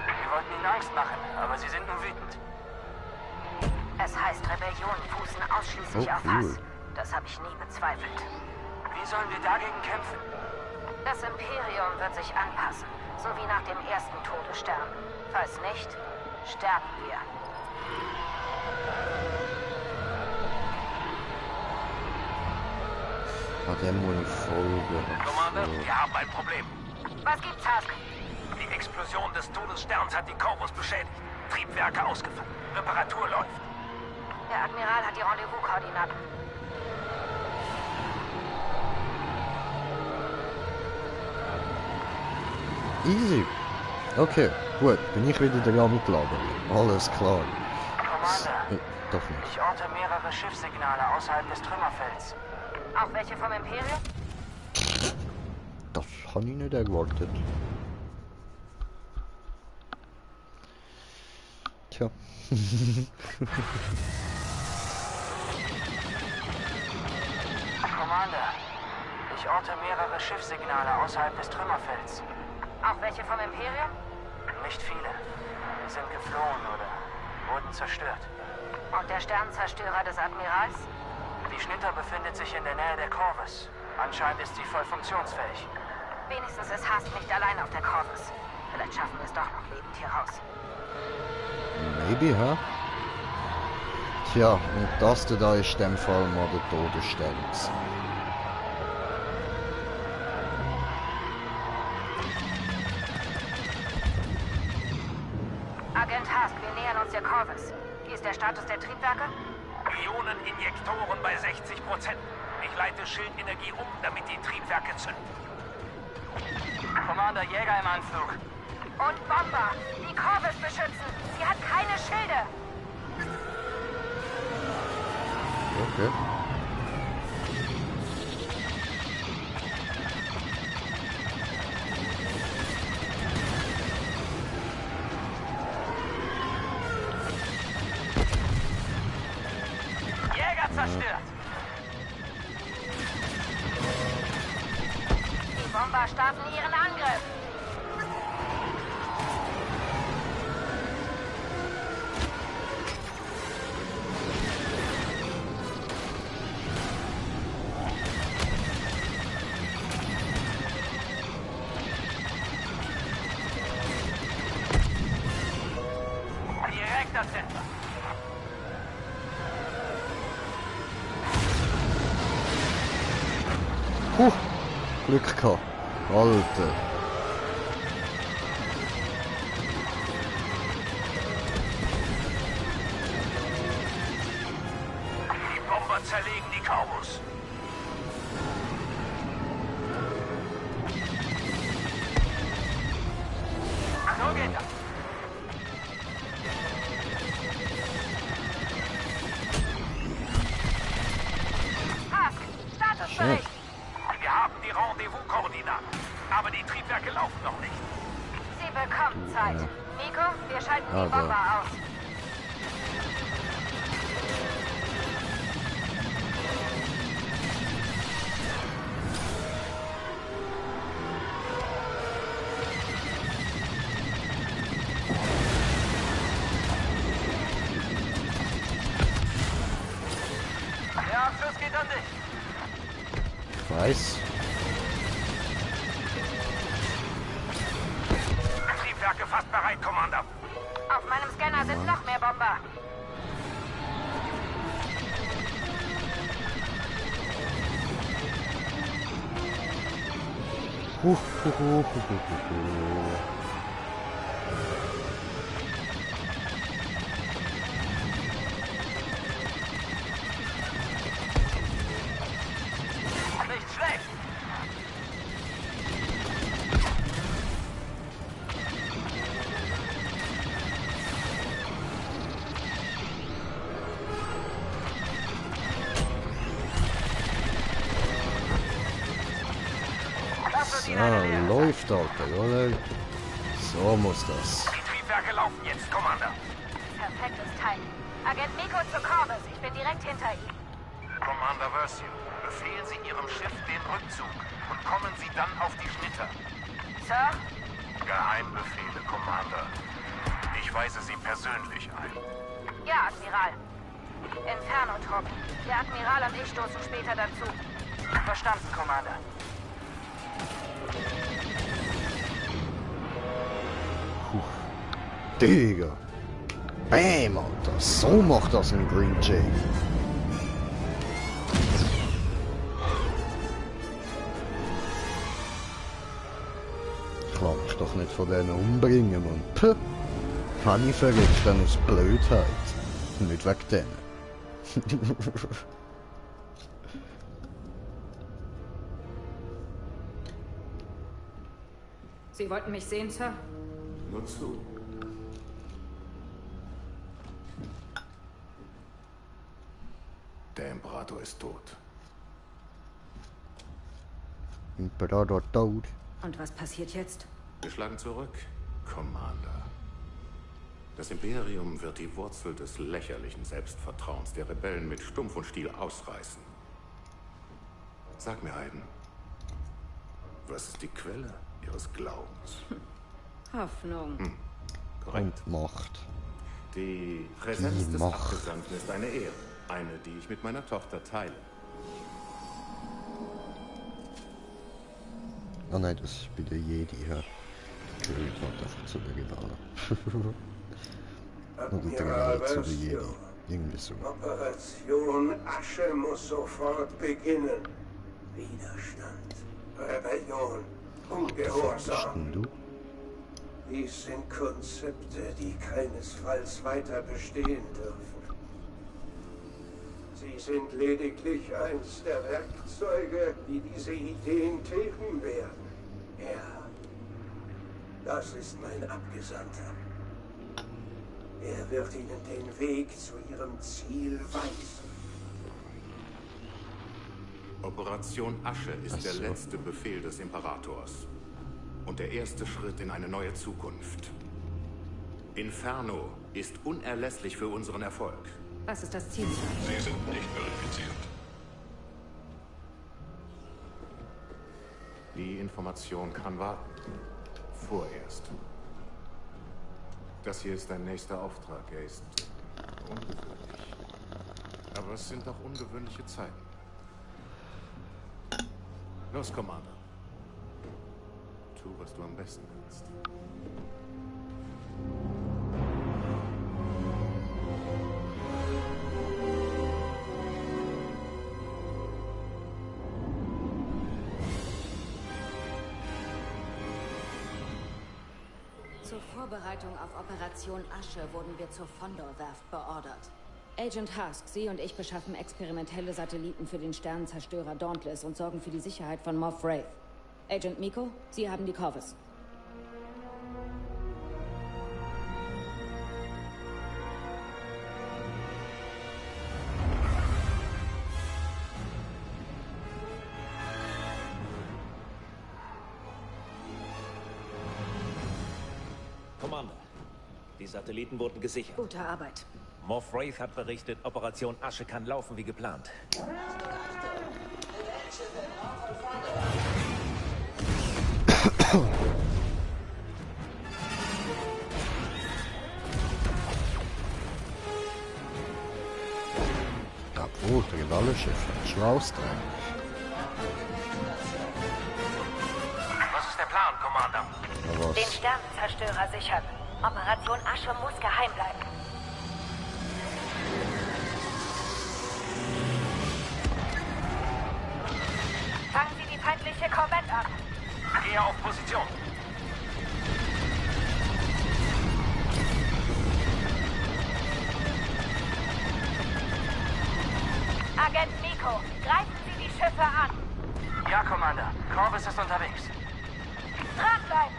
Wir wollten Ihnen Angst machen, aber Sie sind nur wütend. Es heißt, Rebellionen fußen ausschließlich Oh, auf cool. Hass. Das habe ich nie bezweifelt. Wie sollen wir dagegen kämpfen? Das Imperium wird sich anpassen, so wie nach dem ersten Todesstern. Falls nicht, sterben wir. Hat er wohl eine Folge? Commander, So. wir haben ein Problem. Was gibt's, Hask? Die Explosion des Todessterns hat die Corvus beschädigt. Triebwerke ausgefallen. Reparatur läuft. Der Admiral hat die Rendezvous-Koordinaten. Easy. Okay, gut. Bin ich wieder der mitladen? Alles klar. Commander, Doch nicht. ich orte mehrere Schiffssignale außerhalb des Trümmerfelds. Auch welche vom Imperium? Das habe ich nicht erwartet. Tja. Commander, ich orte mehrere Schiffssignale außerhalb des Trümmerfelds. Auch welche vom Imperium? Nicht viele. Die sind geflohen oder wurden zerstört. Und der Sternzerstörer des Admirals? Die Schnitter befindet sich in der Nähe der Corvus. Anscheinend ist sie voll funktionsfähig. Wenigstens ist Hask nicht allein auf der Corvus. Vielleicht schaffen wir es doch noch lebend hier raus. Maybe, ha? Tja, und das da ist in dem Fall mal der Todesstern. Agent Hask, wir nähern uns der Corvus. Wie ist der Status der Triebwerke? Ioneninjektoren bei 60%. Ich leite Schildenergie um, damit die Triebwerke zünden. Commander, Jäger im Anflug. Und Bomber. Die Corvus beschützen. Sie hat keine Schilde. Okay. Jäger zerstört. Die Bomber starten ihren Angriff. Direkt das Center. Glück gehabt. Alter. Die Bomber zerlegen die Corvus. So geht das. Hask, Statusbericht. Wir haben die Rendezvous-Koordinaten, aber die Triebwerke laufen noch nicht. Sie bekommen Zeit. Nico, wir schalten die Also. Bomber aus. Der Abschuss geht an dich. Ich weiß. Triebwerke fast bereit, Commander. Auf meinem Scanner sind noch mehr Bomber. Nicht schlecht. So, läuft, Alter, oder? So muss das. Die Triebwerke laufen jetzt, Commander. Perfektes Timing. Agent Nico zu Corvus. Ich bin direkt hinter ihm. Commander Versio, befehlen Sie Ihrem Schiff den Rückzug und kommen Sie dann auf die Schnitter. Sir? Geheimbefehle, Commander. Ich weise Sie persönlich ein. Ja, Admiral. Inferno-Truppen. Der Admiral und ich stoßen später dazu. Verstanden, Commander. Digga. Bam, Alter. So macht das ein Green Jay. Ich lass mich doch nicht von denen umbringen, Mann. Puh. Wenn ich verreckt, dann ist Blödheit. Nicht wegen denen. Sie wollten mich sehen, Sir? Nur zu. Der Imperator ist tot. Imperator tot. Und was passiert jetzt? Wir schlagen zurück, Commander. Das Imperium wird die Wurzel des lächerlichen Selbstvertrauens der Rebellen mit Stumpf und Stiel ausreißen. Sag mir, Aiden, was ist die Quelle Ihres Glaubens? Hoffnung. Korrekt. Und Macht. Die Präsenz Die des Macht. Abgesandten ist eine Ehre. Eine, die ich mit meiner Tochter teile. Ah nein, das ist bei der Jedi, ja. Blöd, hat einfach zu der Rivale. Oder der Rivale zu der Jedi. Irgendwie so. Operation Asche muss sofort beginnen. Widerstand, Rebellion, Ungehorsam. Du? Dies sind Konzepte, die keinesfalls weiter bestehen dürfen. Sie sind lediglich eins der Werkzeuge, die diese Ideen tilgen werden. Das ist mein Abgesandter. Er wird Ihnen den Weg zu Ihrem Ziel weisen. Operation Asche ist der letzte Befehl des Imperators. Und der erste Schritt in eine neue Zukunft. Inferno ist unerlässlich für unseren Erfolg. Was ist das Ziel? Sie sind nicht verifiziert. Die Information kann warten. Vorerst. Das hier ist dein nächster Auftrag. Er ist ungewöhnlich. Aber es sind auch ungewöhnliche Zeiten. Los, Commander. Tu, was du am besten kannst. Zur Vorbereitung auf Operation Asche wurden wir zur Fondor-Werft beordert. Agent Hask, Sie und ich beschaffen experimentelle Satelliten für den Sternenzerstörer Dauntless und sorgen für die Sicherheit von Moff Wraith. Agent Miko, Sie haben die Corvus. Commander, die Satelliten wurden gesichert. Gute Arbeit. Moff Wraith hat berichtet, Operation Asche kann laufen wie geplant. Jawohl, der alle Schiffe. Schlauste. Was ist der Plan, Commander? Na was? Den Sternenzerstörer sichern. Operation Asche muss geheim bleiben. Fangen Sie die feindliche Korvette an. Gehe auf Position. Agent Miko, greifen Sie die Schiffe an. Ja, Commander. Corvus ist unterwegs. Dranbleiben!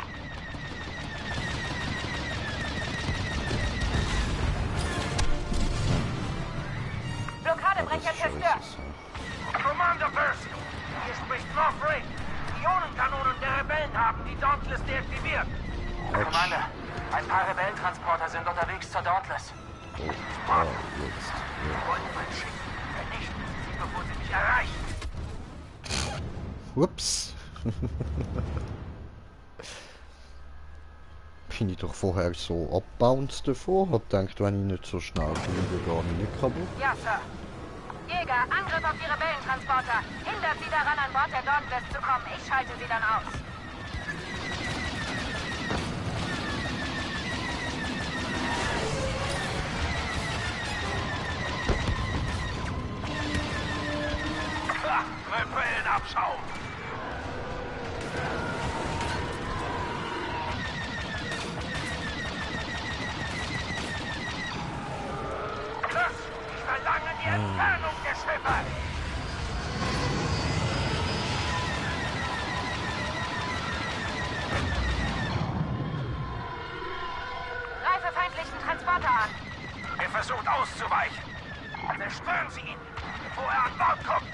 Blockadebrecher zerstört. Commander Percy, hier spricht Moff Wraith. Die Ionenkanonen der Rebellen haben die Dauntless deaktiviert. Commander, ein paar Rebellentransporter sind unterwegs zur Dauntless. Oh, jetzt. Wir wollen mein Schiff. Vernichten Sie sie, bevor sie mich erreichen. Ups. Bin ich doch vorher so abbounced davor. Hab gedacht, wenn ich nicht so schnell fliege, gar nicht kaputt. Ja, Sir. Jäger, Angriff auf die Rebellentransporter. Hindert sie daran, an Bord der Dauntless zu kommen. Ich schalte sie dann aus. Rebellenabschaum! Los! Ich verlange die Entfernung der Schiffe! Greife feindlichen Transporter an. Er versucht auszuweichen. Zerstören Sie ihn, bevor er an Bord kommt!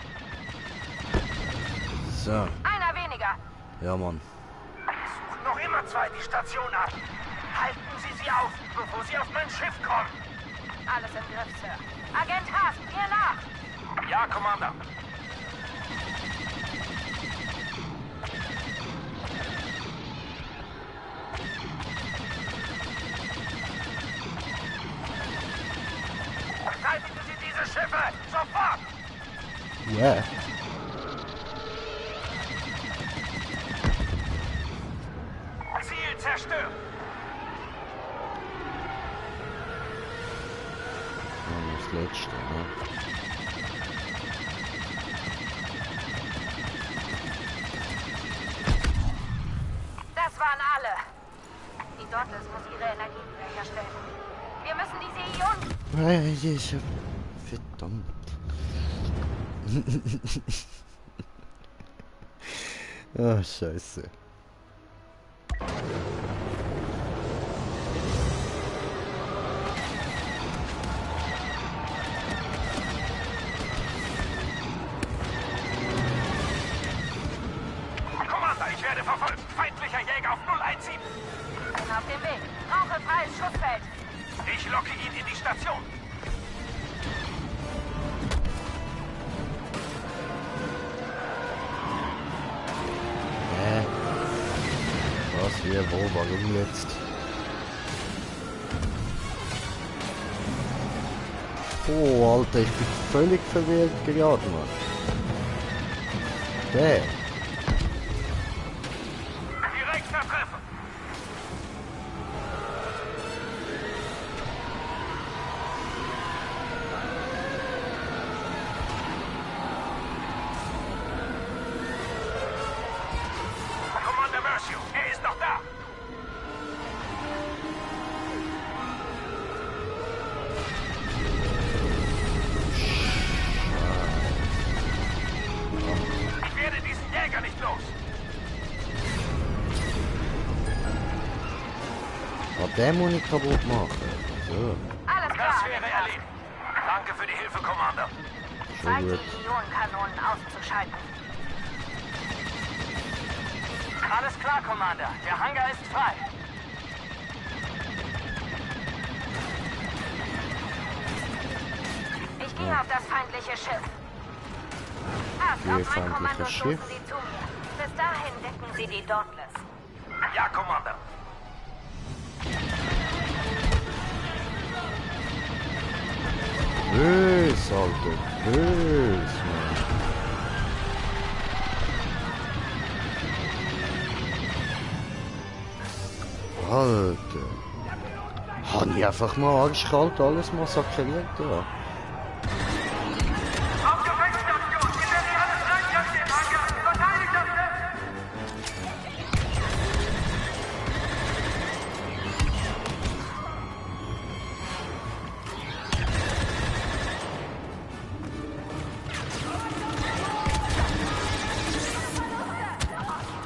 So. Einer weniger. Ja, Mann. Suchen noch immer zwei die Station ab. Halten Sie sie auf, bevor sie auf mein Schiff kommen. Alles im Griff, Sir. Agent Haas, ihr nach. Ja, Commander. Verteidigen Sie diese Schiffe! Sofort! Ja. Yeah. Ziel zerstört! Das letzte, ne? Das waren alle. Die Dauntless muss ihre Energie wiederherstellen. Wir müssen diese Ionen... Ich hab... Verdammt. Ah, scheiße. auf 017. Bin auf dem Weg. Brauche freies Schussfeld. Ich locke ihn in die Station. Was, hier, wo, warum jetzt? Oh, Alter, ich bin völlig verwirrt geraten, Mann. Der. Direkt vertreffen. Commander Mercio, er ist noch da. Ich werde diesen Jäger nicht los. Oh, den muss ich kaputt machen. So. Alles klar. Das wäre erledigt. Danke für die Hilfe, Commander. Schon Zeit, gut. die Ionenkanonen auszuschalten. Alles klar, Commander. Der Hangar ist frei. Ich gehe auf das feindliche Schiff. Passt Ihr auf mein feindliches Kommando, stoßen Schiff? Sie zu mir. Bis dahin decken Sie die Dauntless. Ja, Commander. Bös, Alter. Bös, Mann. Alter. Habe ich einfach mal arschkalt alles massakriert, ja.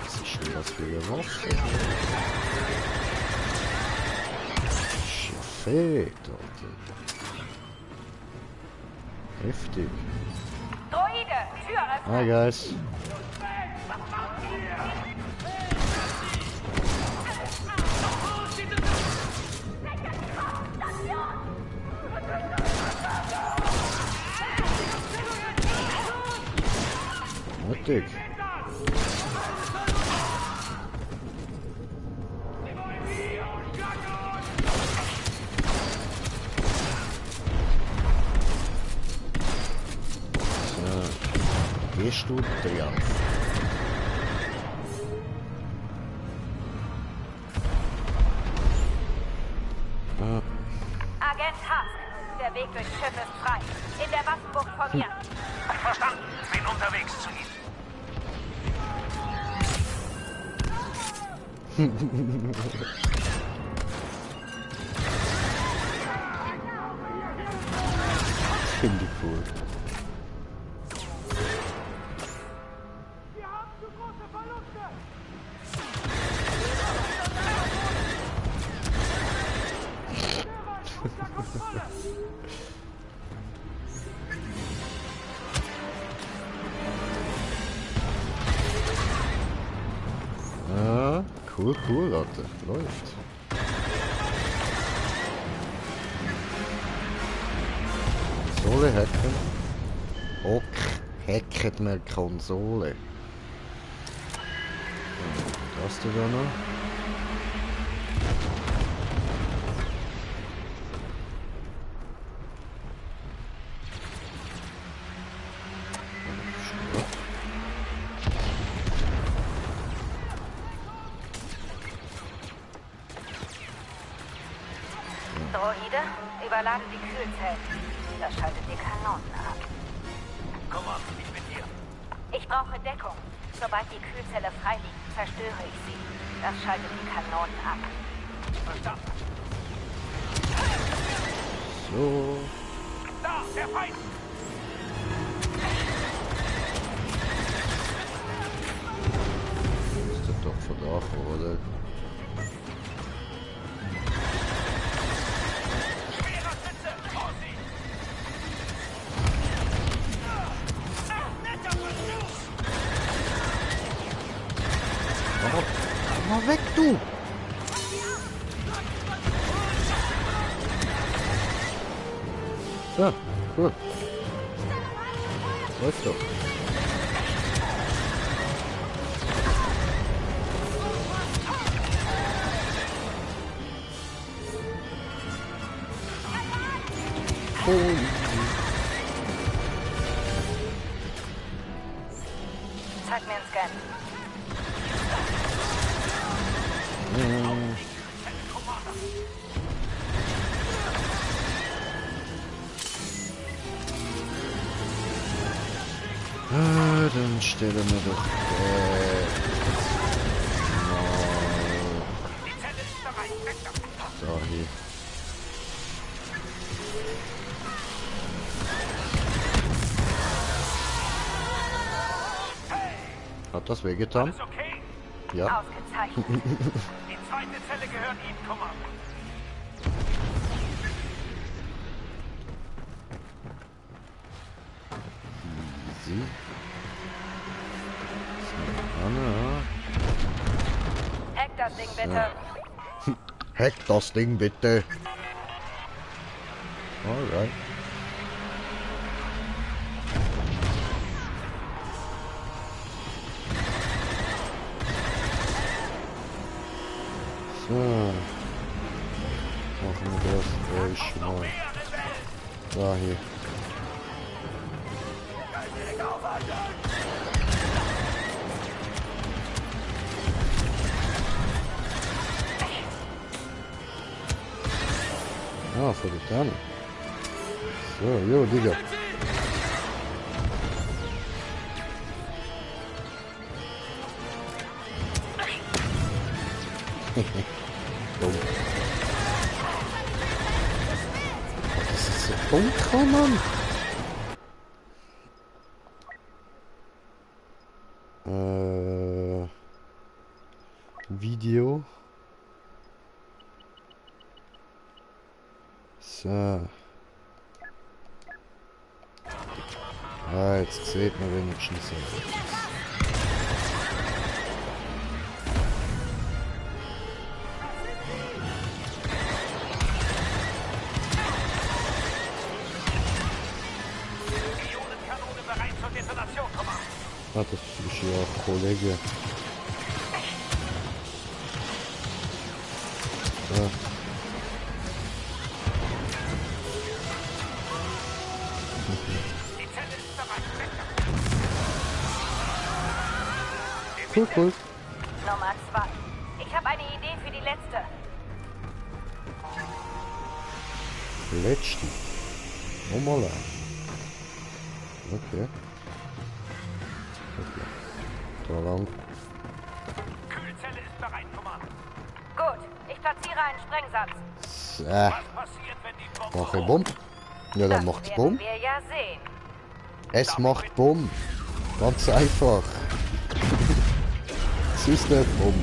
Was ist denn das für eine Waffe? Fett, Alter. Heftig. Droide, Tür öffnen. Hi, guys. Mutig. Gehst du drauf? Agent Hask, der Weg durchs Schiff ist frei. In der Waffenbucht vor mir. Verstanden. Bin unterwegs zu Ihnen. Finde ich cool. Ah, cool, Leute. Läuft. Konsole hacken. Hacket mir Konsole. Das du da noch? Droide, überlade die Kühlzellen. Das schaltet die Kanonen ab. Komm on, ich bin hier. Ich brauche Deckung. Sobald die Kühlzelle frei liegt, zerstöre ich sie. Das schaltet die Kanonen ab. Verstanden. So. Da, der Feind! Ist das doch von da vor, oder? Komm mal weg, du du? So, cool. Läuft doch. Zeig mir einen Scan. Dann stelle mir doch so hier. Hat das wehgetan? Okay? Ja. Ausgezeichnet. Die zweite Zelle gehört Ihnen, Kommando. Easy. Hack das Ding bitte. Hack das Ding bitte. Alright. So. Machen wir das gleich mal. Da hier. Ah, für die Terne. So, jo, Digga. Dumm. Das ist so dunkel, Mann. Video. So. Ah, jetzt sieht man wenigstens etwas. Ah, das ist ja ein Kollege. So. Cool, cool. Nummer 2. Ich habe eine Idee für die letzte. Letzte. Nochmal ein. Okay. Okay. Da lang. Kühlzelle ist bereit, Kommando. Gut, ich platziere einen Sprengsatz. Was passiert, wenn die Bombe Mach ich Bumm? Ja, dann macht's Bumm. Wir ja sehen. Es macht Bumm. Ganz einfach. Es ist nicht Bumm.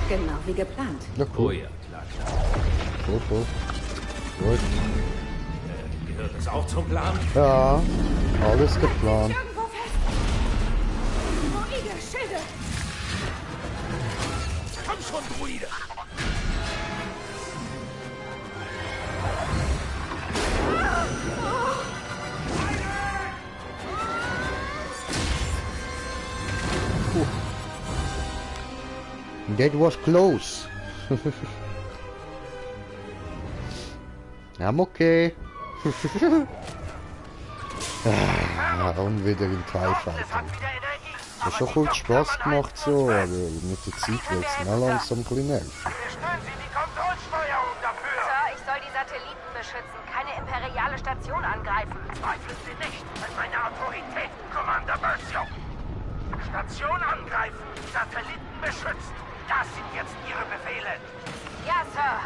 Genau wie geplant. Ja, cool. Oh ja, klar, klar. Cool, cool. Gut. Gehört das auch zum Plan? Ja, alles geplant. Irgendwo fest. Druide, Schilde. Komm schon, Druide. That was close. I'm okay. Und wieder im TIE Fighter. Hat schon gut Spaß gemacht so, aber mit der Zeit wird es mir langsam ein bisschen nervig. Sir, ich soll die Satelliten beschützen, keine imperiale Station angreifen. Zweifeln Sie nicht an meine Autorität, Commander Versio. Station angreifen, Satelliten beschützen. Das sind jetzt Ihre Befehle. Ja, Sir.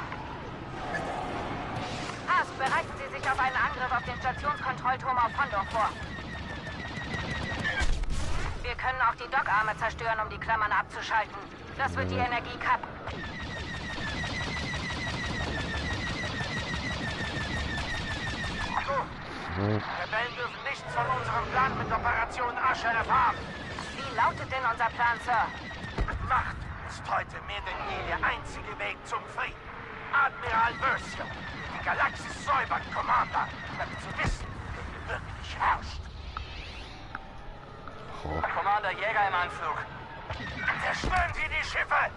Haas, bereiten Sie sich auf einen Angriff auf den Stationskontrollturm auf Hondor vor. Wir können auch die Dockarme zerstören, um die Klammern abzuschalten. Das wird die Energie kappen. Rebellen dürfen nichts von unserem Plan mit Operation Asche erfahren. Wie lautet denn unser Plan, Sir? Macht ist heute mehr denn je der einzige Weg zum Frieden. Admiral Versio, die Galaxis säubern, Commander, damit zu wissen, wer wirklich herrscht. Commander, Jäger im Anflug. Zerstören Sie die Schiffe!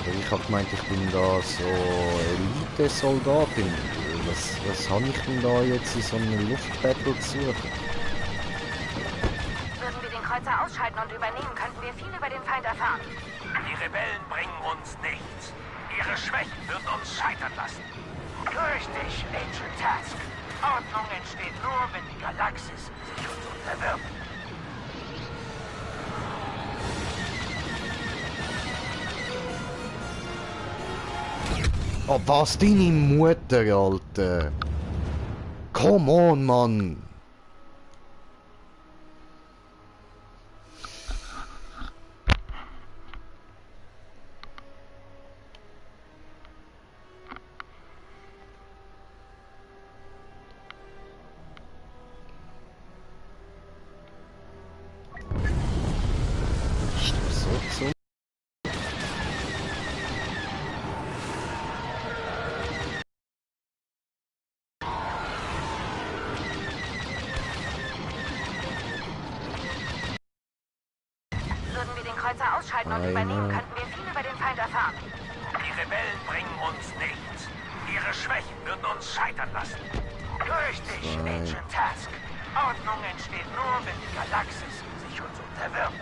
Ich habe gemeint, ich bin da so Elite-Soldatin. Was habe ich denn da jetzt in so einem Luftbattle zu suchen? Würden wir den Kreuzer ausschalten und übernehmen, könnten wir viel über den Feind erfahren. Die Rebellen bringen uns nichts. Ihre Schwächen würden uns scheitern lassen. Richtig, Agent Task. Ordnung entsteht nur, wenn die Galaxis sich uns unterwirft. Oh, was, deine Mutter, Alter? Come on, Mann! Würden wir den Kreuzer ausschalten und übernehmen, könnten wir viel über den Feind erfahren. Die Rebellen bringen uns nichts. Ihre Schwächen würden uns scheitern lassen. Richtig, Agent Task. Ordnung entsteht nur, wenn die Galaxis sich uns unterwirft.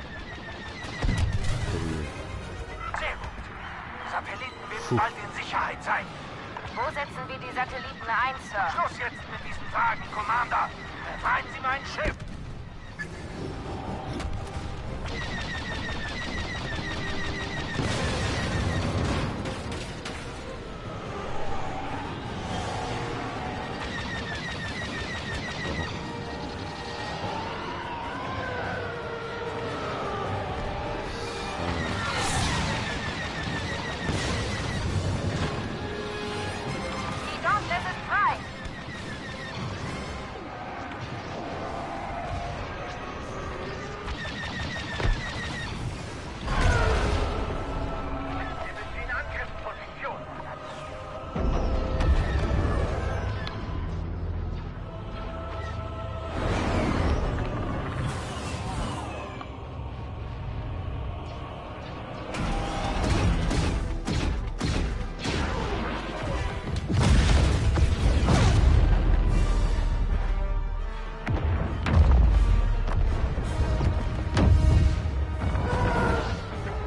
Sehr gut. Satelliten werden bald in Sicherheit sein. Wo setzen wir die Satelliten ein, Sir? Schluss jetzt mit diesen Fragen, Commander. Befreien Sie mein Schiff. Die Dauntless ist frei.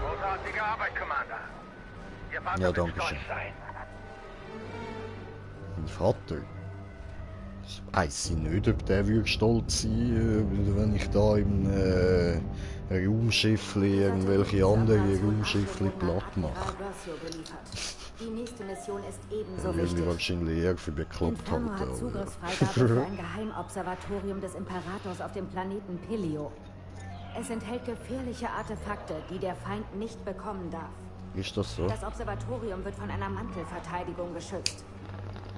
Großartige Arbeit, Commander. Ihr Vater Ja, wird danke stolz schön. sein. Mein Vater? Ich weiss nicht, ob der würde stolz sein, wenn ich da im Raumschiffli irgendwelche andere Raumschiffli platt mache. Die nächste Mission ist ebenso Dann will ich wichtig. wahrscheinlich eher für bekloppt Inferno halten. hat Zugriffsfreigabe für ein Geheimobservatorium des Imperators auf dem Planeten Pelio. Es enthält gefährliche Artefakte, die der Feind nicht bekommen darf. Ist das so? Das Observatorium wird von einer Mantelverteidigung geschützt.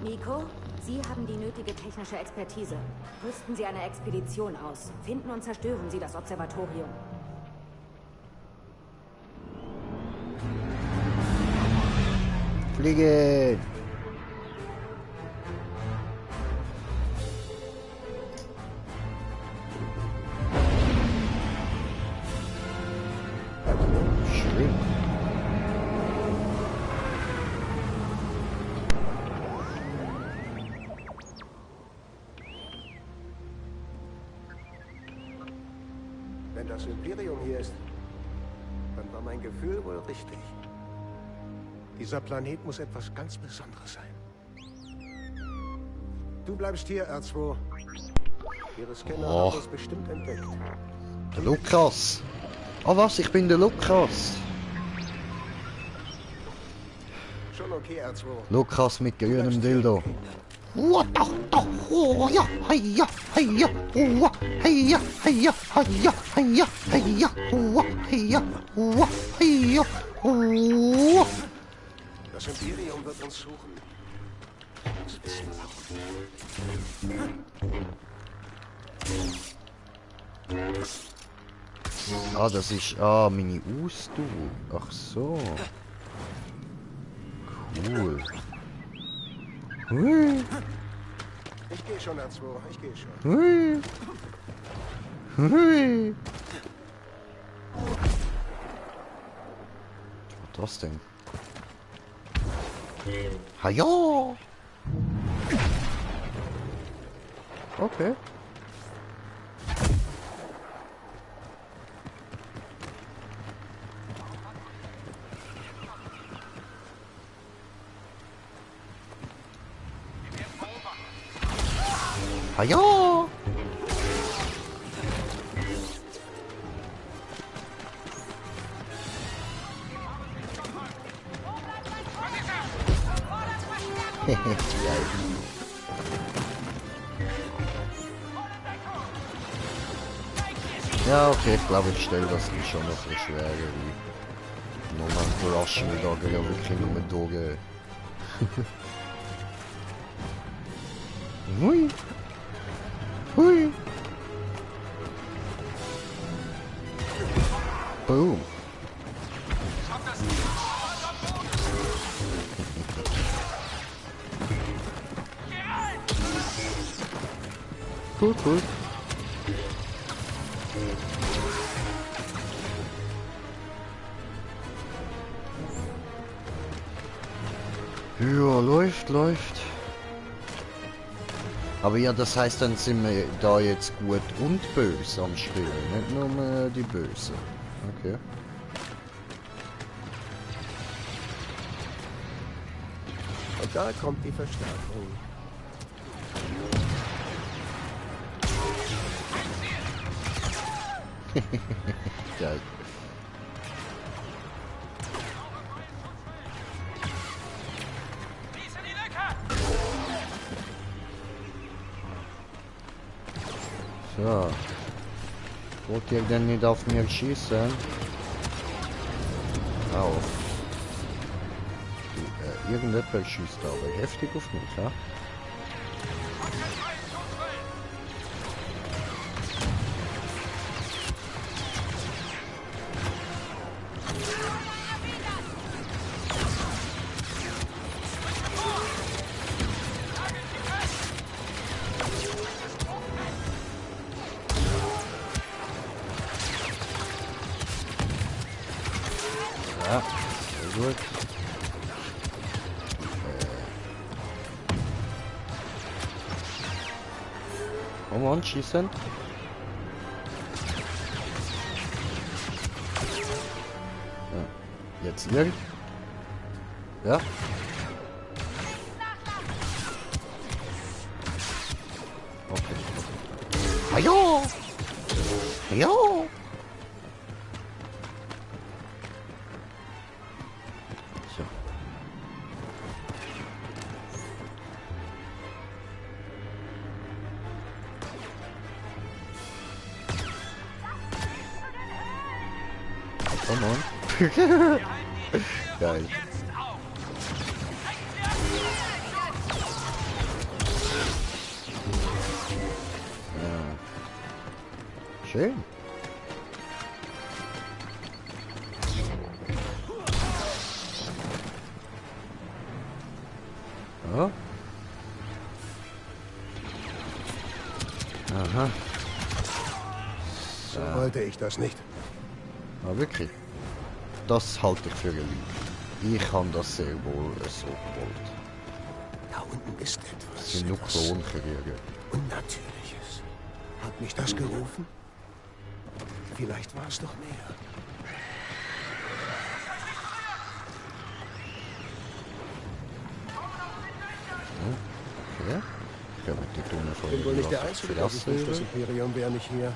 Nico, Sie haben die nötige technische Expertise. Rüsten Sie eine Expedition aus. Finden und zerstören Sie das Observatorium. Fliegen! Schön. Wenn das Imperium hier ist, dann war mein Gefühl wohl richtig. Dieser Planet muss etwas ganz Besonderes sein. Du bleibst hier, R2. Ihre Scanner haben es bestimmt entdeckt. Der Lukas! Oh was, ich bin der Lukas! Schon okay, R2. Lukas mit grünem Dildo. Oh, doch, doch, oh, ja, heia, heia, oh, heia, heia, heia, heia, heia, oh, heia, oh, heia, oh. Das Imperium wird uns suchen. Das wissen wir. Ah, das ist... Ah, meine Ausdauer. Ach so. Cool. Hui. Ich gehe schon, A2. Ich gehe schon. Hui. Hui. Was war das denn? Ha ja. Okay. Ha ja. Ja, okay, ich glaube, ich stelle das nicht schon noch so schwer wie nochmal rasch mit da wirklich nur mit Doge. Hui. Hui. Boom. Cool, cool. Ja, läuft. Aber ja, das heißt, dann sind wir da jetzt gut und böse am Spielen, nicht nur die Bösen. Okay. Und da kommt die Verstärkung. Geil. So. Wollt ihr denn nicht auf mir schießen? Auf. Irgendetwas schießt aber heftig auf mich, ja? Ja, sehr gut. Komm on, schießen. Ja. Jetzt hier. Ja. Okay. Ajo! Ajo! So. Come on. Geil. Ja. Schön. Ja. Aha. So wollte ich das nicht. Ja, wirklich. Das halte ich für eine Lüge. Ich habe das sehr wohl so gewollt. Da unten ist etwas. Das sind nur Klonkriege. Unnatürliches. Hat mich das gerufen? Vielleicht war es doch mehr. Okay. Ich habe die dumme Ich bin wohl nicht der Einzige, der sich wünscht, das Imperium wäre nicht hier.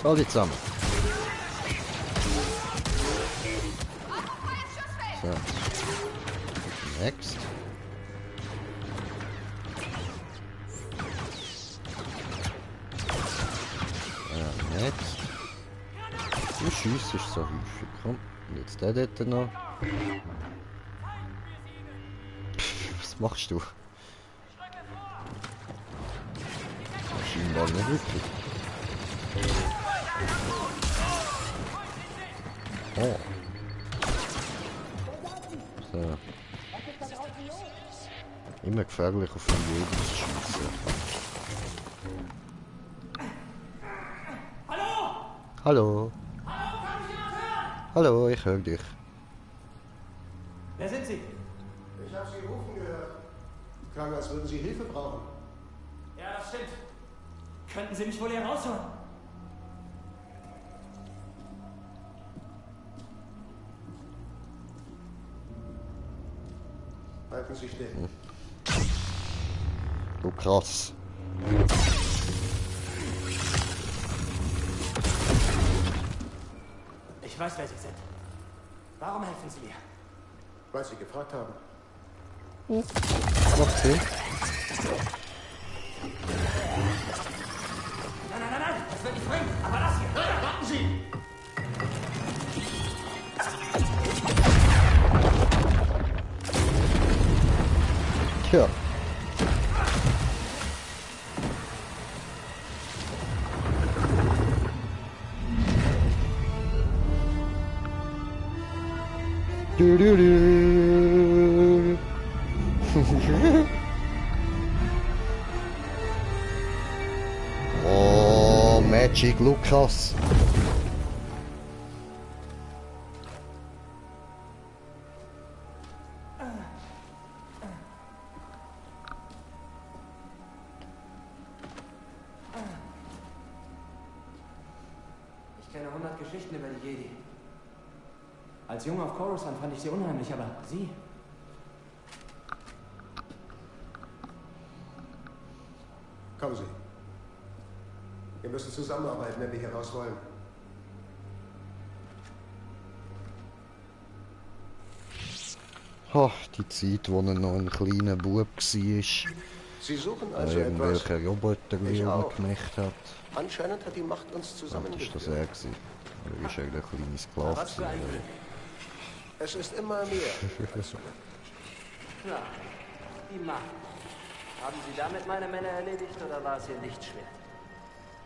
So, die zusammen. So. Next. Schüsse ist so häufig. Komm, und jetzt der dort noch. Was machst du? Scheinbar nicht wirklich. Oh. So. Immer gefährlich auf den Boden zu schießen. Hallo! Hallo! Hallo, ich höre dich. Wer sind Sie? Ich habe Sie rufen gehört. Klang, als würden Sie Hilfe brauchen. Ja, das stimmt. Könnten Sie mich wohl hier rausholen? Halten Sie still. Oh, krass. Ich weiß, wer Sie sind. Warum helfen Sie mir? Weil Sie gefragt haben. Macht Sinn. Nein, das wird nicht bringen. Aber das hier. Warten Sie! Tja. Oh, Magic Lucas. Ich kenne 100 Geschichten über die Jedi. Als Junge auf Coruscant fand ich sie unheimlich, aber Sie? Kommen Sie. Wir müssen zusammenarbeiten, wenn wir hier raus wollen. Oh, die Zeit, wo er noch ein kleiner Bub war. Sie suchen also etwas. Irgendwelche Roboter gemacht hat. Anscheinend hat die Macht uns zusammengeführt. Das war das gewesen. Er war eigentlich ein kleiner Sklave. Was für ein Glück. Es ist immer mehr. Na, die Macht. Haben Sie damit meine Männer erledigt oder war es Ihr Lichtschwert?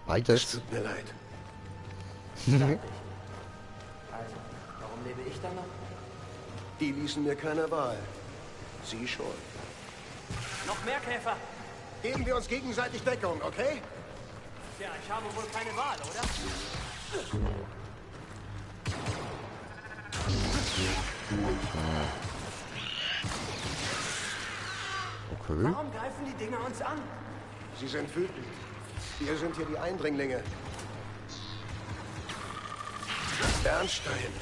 Beides. Es tut mir leid. Also, warum lebe ich dann noch? Die ließen mir keine Wahl. Sie schon. Noch mehr Käfer! Geben wir uns gegenseitig Deckung, okay? Ja, ich habe wohl keine Wahl, oder? Okay. Warum greifen die Dinger uns an? Sie sind wütend. Wir sind hier die Eindringlinge. Bernstein.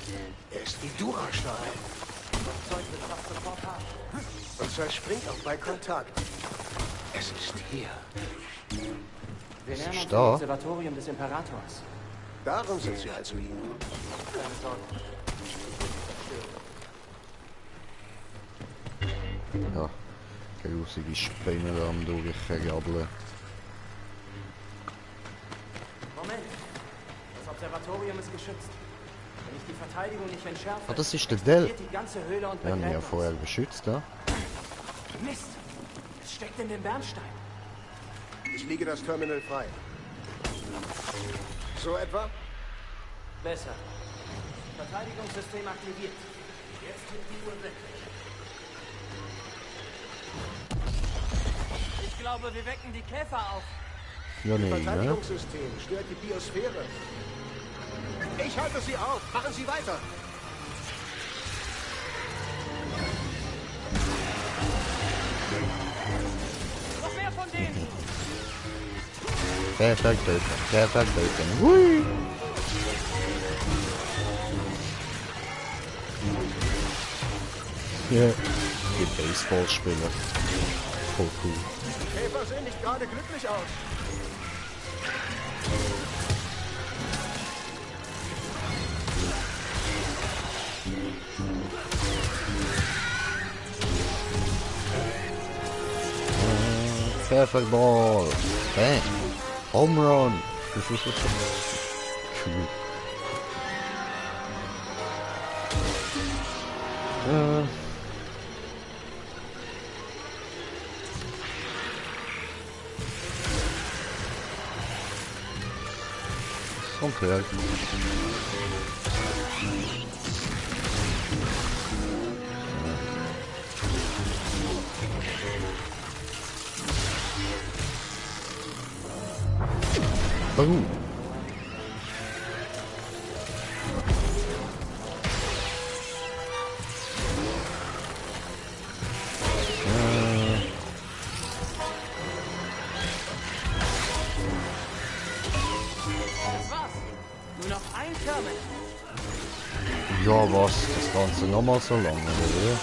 Er ist wie Durastahl. Das Zeug wird fast sofort hart. Und zerspringt auch bei Kontakt. Es ist hier. Wir nähern uns da? dem Observatorium des Imperators. Darum sind sie also hier. Keine Sorge. Ja, grusige Spinnen da am durchgabeln. Moment. Das Observatorium ist geschützt. Wenn ich die Verteidigung nicht entschärfe, Ah, das ist der Dell. explodiert die ganze Höhle und Wir haben ihn ja begräbt vorher uns. beschützt, ja? Mist! Es steckt in dem Bernstein. Ich lege das Terminal frei. So etwa? Besser. Verteidigungssystem aktiviert. Jetzt wird die Uhr weg. Ich glaube, wir wecken die Käfer auf. Ja, nee, ne? Verteidigungssystem stört die Biosphäre. Ich halte sie auf. Machen Sie weiter. Noch mehr von denen. Perfekt töten, perfekt töten. Hui! Ja, die Baseballspieler. Voll cool. Die Käfer sehen nicht gerade glücklich aus. Perfect ball. Bang. Home run. Cool. Okay. Oh. Ja, was? Das Ganze nochmal so lange, oder?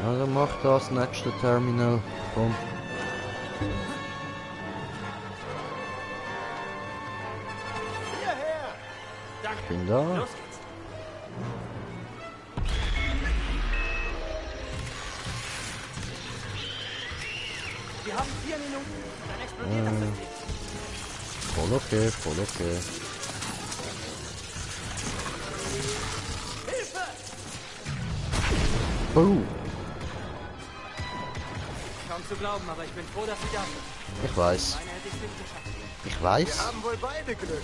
Ja, dann macht das nächste Terminal. Komm. Ich bin da. Los geht's. Wir haben 4 Minuten. Dann explodiert das System. Voll okay, voll okay. Hilfe! Oh. Kaum zu glauben, aber ich bin froh, dass Sie da sind. Ich weiß. Meine hätte ich nicht geschafft. Ich weiß. Wir haben wohl beide Glück.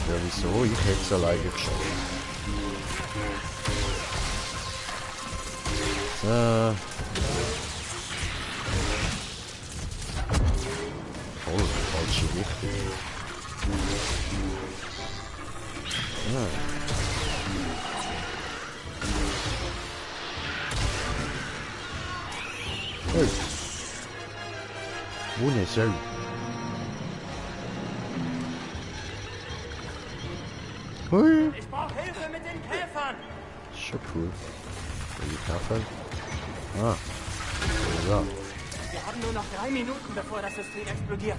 Ja, wieso? Ich hätte es alleine geschafft. So. Voll falsche Richtung. Ja. Hey. Wunderschön. Hui. Ich brauche Hilfe mit den Käfern. Schon cool. Die Käfer. Ah. Ja. Wir haben nur noch 3 Minuten, bevor das System explodiert.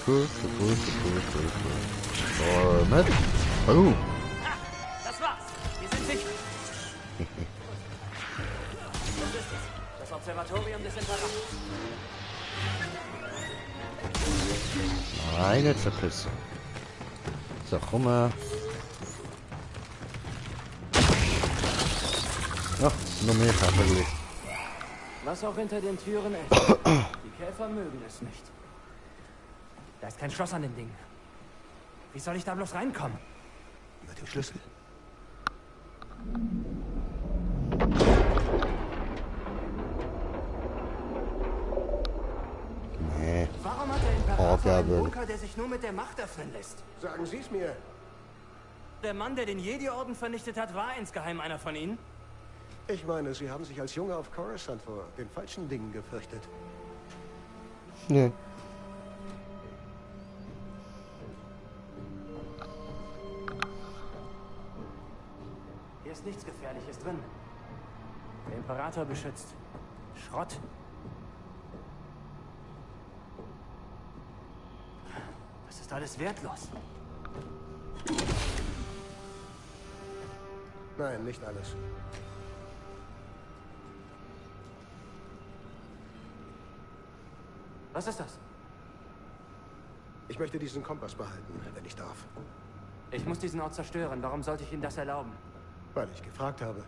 Cool. Mit. Oh. Das war's. Wir sind sicher. Das ist es. Das Observatorium des Imperators. Nein, nicht verpissen. So, komm mal. Ach, noch mehr Käferli. Was auch hinter den Türen ist. Die Käfer mögen es nicht. Da ist kein Schloss an dem Ding. Wie soll ich da bloß reinkommen? Mit dem Schlüssel. Nee. Warum hat der Imperator einen Gabel. Bunker, der sich nur mit der Macht öffnen lässt? Sagen Sie es mir. Der Mann, der den Jedi-Orden vernichtet hat, war insgeheim einer von Ihnen? Ich meine, Sie haben sich als Junge auf Coruscant vor den falschen Dingen gefürchtet. Nee. Hier ist nichts Gefährliches drin. Der Imperator beschützt Schrott. Das ist alles wertlos. Nein, nicht alles. Was ist das? Ich möchte diesen Kompass behalten, wenn ich darf. Ich muss diesen Ort zerstören. Warum sollte ich Ihnen das erlauben? Weil ich gefragt habe.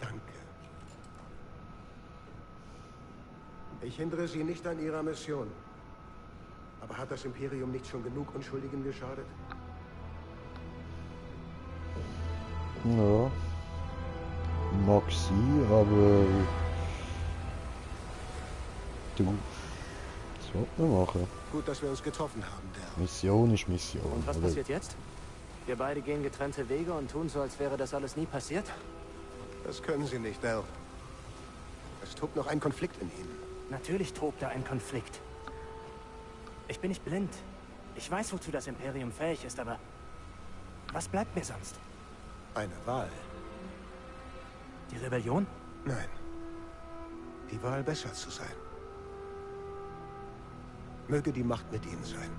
Danke. Ich hindere Sie nicht an Ihrer Mission. Aber hat das Imperium nicht schon genug Unschuldigen geschadet? Ja. Mag sie, aber... Du. Das sollten wir machen. Gut, dass wir uns getroffen haben, der. Mission ist Mission. Und was oder? passiert jetzt? Wir beide gehen getrennte Wege und tun so, als wäre das alles nie passiert? Das können Sie nicht, Del. Es tobt noch ein Konflikt in Ihnen. Natürlich tobt da ein Konflikt. Ich bin nicht blind. Ich weiß, wozu das Imperium fähig ist, aber was bleibt mir sonst? Eine Wahl. Die Rebellion? Nein. Die Wahl, besser zu sein. Möge die Macht mit Ihnen sein.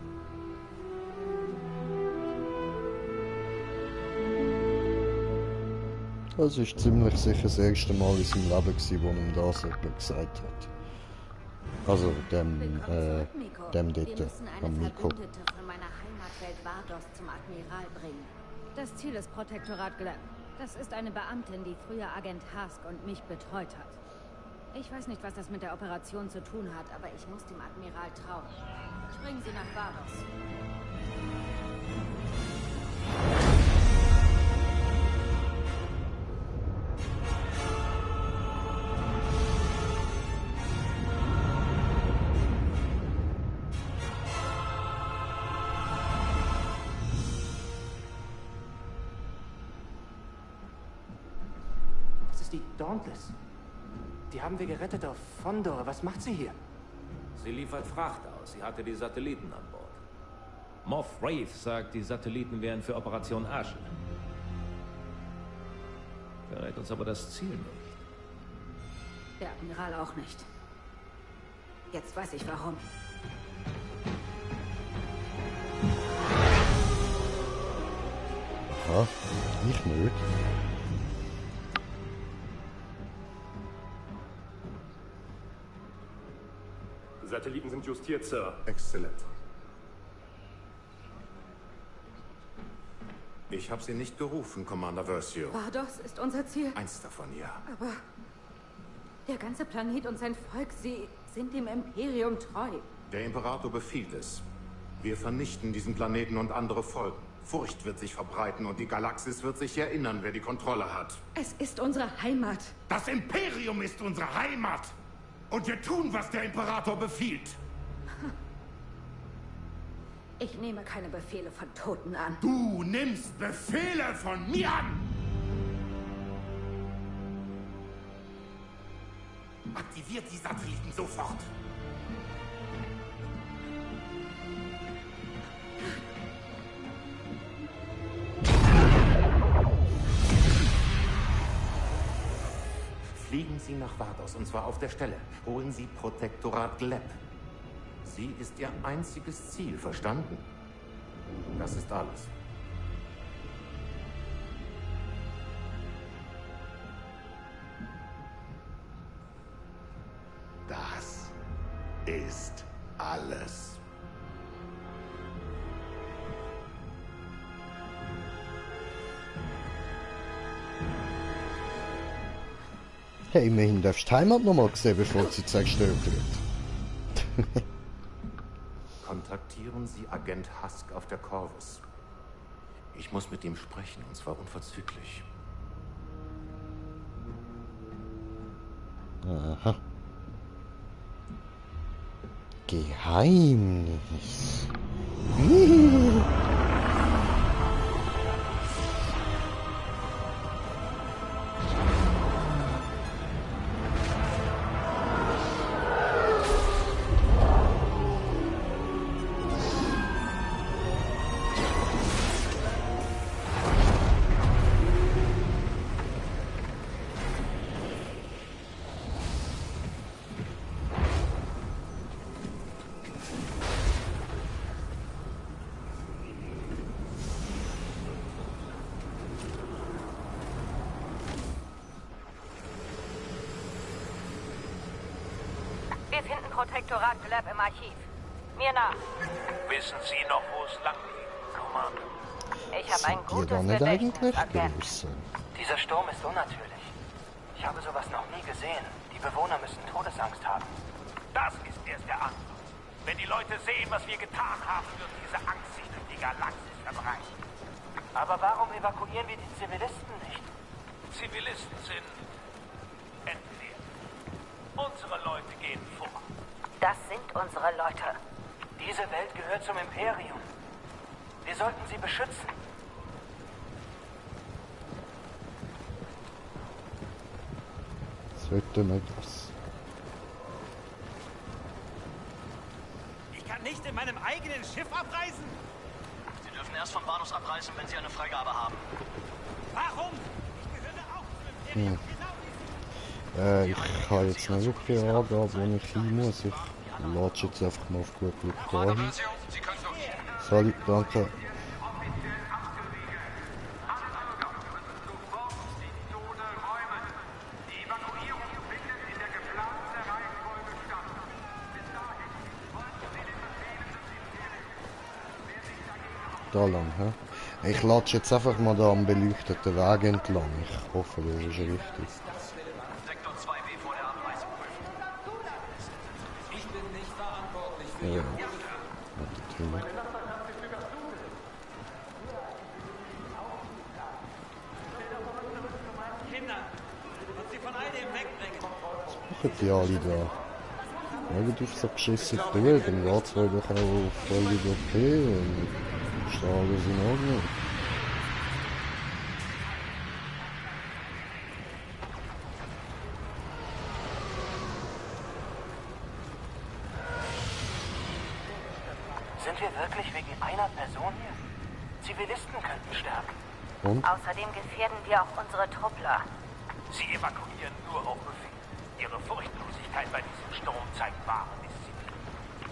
Das ist ziemlich sicher das erste Mal in seinem Leben, wo ihm das jemand gesagt hat. Also dem dort, Wir müssen eine am Miko. Verbündete von meiner Heimatwelt Vardos zum Admiral bringen. Das Ziel ist Protektorat Gleb. Das ist eine Beamtin, die früher Agent Hask und mich betreut hat. Ich weiß nicht, was das mit der Operation zu tun hat, aber ich muss dem Admiral trauen. Springen Sie nach Vardos. Das ist die Dauntless. Die haben wir gerettet auf Fondor. Was macht sie hier? Sie liefert Fracht aus. Sie hatte die Satelliten an Bord. Moff Wraith sagt, die Satelliten wären für Operation Asche. Verrät uns aber das Ziel nicht. Der Admiral auch nicht. Jetzt weiß ich warum. Aha, ich nicht. Satelliten sind justiert, Sir. Exzellent. Ich habe Sie nicht gerufen, Commander Versio. Vardos ist unser Ziel. Eins davon, ja. Aber der ganze Planet und sein Volk, sie sind dem Imperium treu. Der Imperator befiehlt es. Wir vernichten diesen Planeten und andere Folgen. Furcht wird sich verbreiten und die Galaxis wird sich erinnern, wer die Kontrolle hat. Es ist unsere Heimat. Das Imperium ist unsere Heimat. Und wir tun, was der Imperator befiehlt. Ich nehme keine Befehle von Toten an. Du nimmst Befehle von mir an! Aktiviert die Satelliten sofort! Fliegen Sie nach Vardos, und zwar auf der Stelle. Holen Sie Protektorat Gleb. Sie ist Ihr einziges Ziel, verstanden? Das ist alles. Das ist alles. Hey, immerhin darfst du die Heimat nochmal sehen, bevor sie zerstört wird. Kontaktieren Sie Agent Hask auf der Corvus. Ich muss mit ihm sprechen, und zwar unverzüglich. Aha. Geheimnis. Wir finden Protektorat Gleb im Archiv. Mir nach. Wissen Sie noch, wo es lang geht, Commander? Ich habe ein Ihr gutes doch nicht Gedächtnis, eigentlich Agent. größer. Dieser Sturm ist unnatürlich. Ich habe sowas noch nie gesehen. Die Bewohner müssen Todesangst haben. Das ist erst der Anfang. Wenn die Leute sehen, was wir getan haben, wird diese Angst sich durch die Galaxis verbreiten. Aber warum evakuieren wir die Zivilisten nicht? Zivilisten sind entleert. Unsere Leute gehen vor. Das sind unsere Leute. Diese Welt gehört zum Imperium. Wir sollten sie beschützen. Sollte nicht das. Ich kann nicht in meinem eigenen Schiff abreisen. Sie dürfen erst von Vardos abreisen, wenn Sie eine Freigabe haben. Warum Ich habe jetzt nicht wirklich eine Angabe, wo ich hin muss. Ich latsche jetzt einfach mal auf gut Glück dahin. Salut, danke. Da lang, hä? Ich latsche jetzt einfach mal da am beleuchteten Weg entlang. Ich hoffe, das ist richtig. Ja. Was machen die alle da? Schaut auf so beschissen durch, dann geht's wohl doch auch völlig okay und ist da alles in Ordnung. Sind wir wirklich wegen einer Person hier? Zivilisten könnten sterben. Und? Außerdem gefährden wir auch unsere Truppler. Sie evakuieren nur auf Befehl. Ihre Furchtlosigkeit bei diesem Sturm zeigt wahre Disziplin.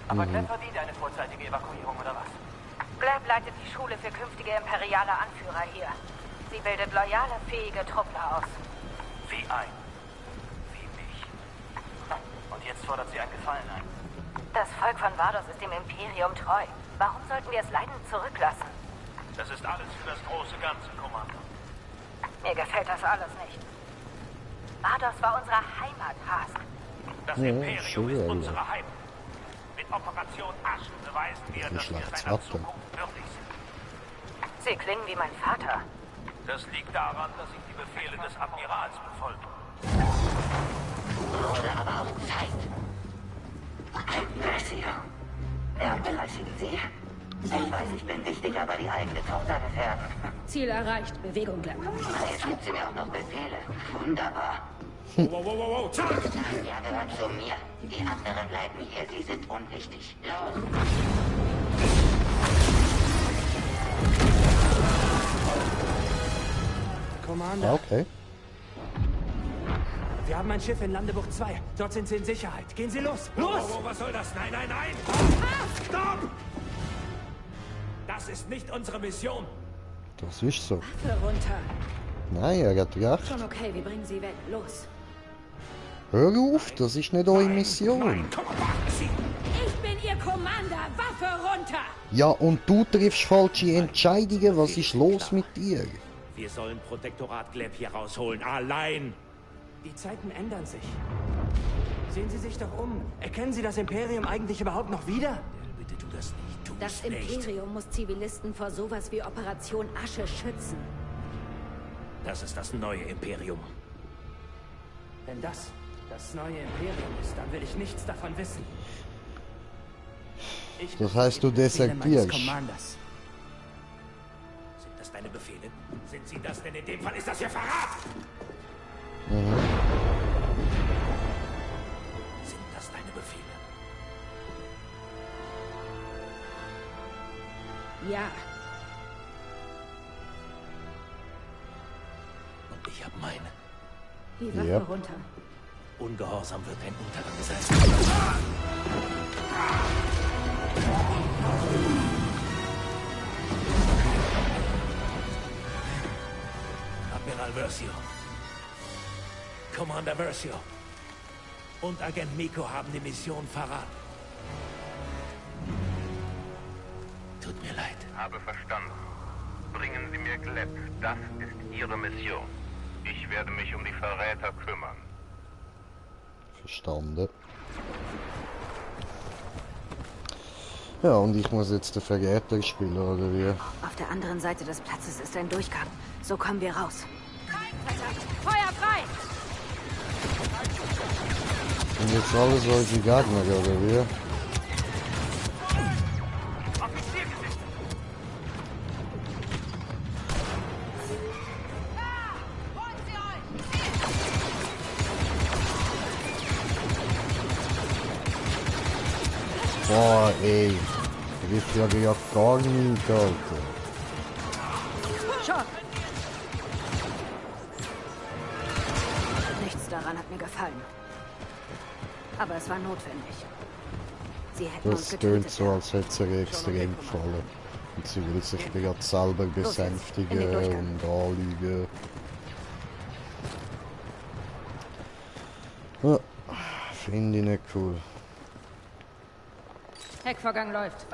Aber Gleb verdient eine vorzeitige Evakuierung, oder was? Gleb leitet die Schule für künftige imperiale Anführer hier. Sie bildet loyale, fähige Truppler aus. Wie mich. Und jetzt fordert sie einen Gefallen ein. Das Volk von Vados ist dem Imperium treu. Warum sollten wir es leiden zurücklassen? Das ist alles für das große Ganze, Kommando. Mir gefällt das alles nicht. Vados war unsere Heimat, Hask. Das Imperium ist unsere Heimat. Mit Operation Aschen beweisen wir, dass wir seiner Zukunft würdig sind. Sie klingen wie mein Vater. Das liegt daran, dass ich die Befehle des Admirals befolge. Wurde aber auch Zeit. Versio. Vernachlässigen Sie? Ich weiß, ich bin wichtig, aber die eigene Tochter gefährden. Ziel erreicht. Bewegung, Gleb. Jetzt gibt sie mir auch noch Befehle. Wunderbar. Wow, Ja, gehört zu mir. Die anderen bleiben hier. Sie sind unwichtig. Los. Commander. Okay. Wir haben ein Schiff in Landebucht 2. Dort sind Sie in Sicherheit. Gehen Sie los. Los! Was soll das? Nein, nein, nein! Stopp! Das ist nicht unsere Mission. Das ist so. Waffe runter. Nein, er hat recht. Schon okay, wir bringen sie weg. Los. Hör auf, das ist nicht eure Mission. Ich bin Ihr Commander. Waffe runter. Ja, und du triffst falsche Entscheidungen. Was ist los mit dir? Wir sollen Protektorat Gleb hier rausholen. Allein. Die Zeiten ändern sich. Sehen Sie sich doch um. Erkennen Sie das Imperium eigentlich überhaupt noch wieder? Bitte tu das nicht. Tu Das Imperium muss Zivilisten vor sowas wie Operation Asche schützen. Das ist das neue Imperium. Wenn das neue Imperium ist, dann will ich nichts davon wissen. Das heißt, du desertierst. Commanders. Sind das deine Befehle? Sind sie das? Denn in dem Fall ist das hier Verrat! Sind das deine Befehle? Ja. Und ich habe meine. Die Waffe Ja. runter. Ungehorsam wird ein Untergang sein. Admiral Versio. Commander Versio. Und Agent Miko haben die Mission verraten. Tut mir leid. Habe verstanden. Bringen Sie mir Gleb. Das ist Ihre Mission. Ich werde mich um die Verräter kümmern. Verstanden. Ja, und ich muss jetzt den Verräter spielen, oder wie? Auf der anderen Seite des Platzes ist ein Durchgang. So kommen wir raus. Feuer frei! Und jetzt alles solche Gegner, oder wie? Boah, ey. Ich habe ja gar nicht, Alter. Schock! Mission hat mir gefallen. Aber es war notwendig. Sie hätten uns Das tönt getötet. so, als hätte es ihr extrem gefallen. Und sie will sich gerade selber besänftigen und anlügen. Ja, finde ich nicht cool. Heckvorgang läuft.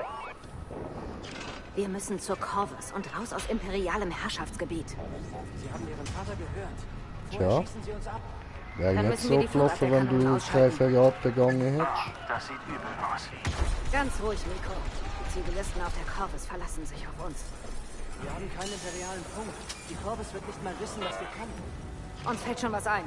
Wir müssen zur Corvus und raus aus imperialem Herrschaftsgebiet. Sie haben Ihren Vater gehört. Tja. Vorher schießen Sie uns ab. Wäre nicht so gelaufen, wenn du kein Verrat begangen hättest. Das sieht übel aus. Ganz ruhig, Nico. Die Zivilisten auf der Corvus verlassen sich auf uns. Wir haben keinen imperialen Punkt. Die Corvus wird nicht mal wissen, was wir können. Uns fällt schon was ein.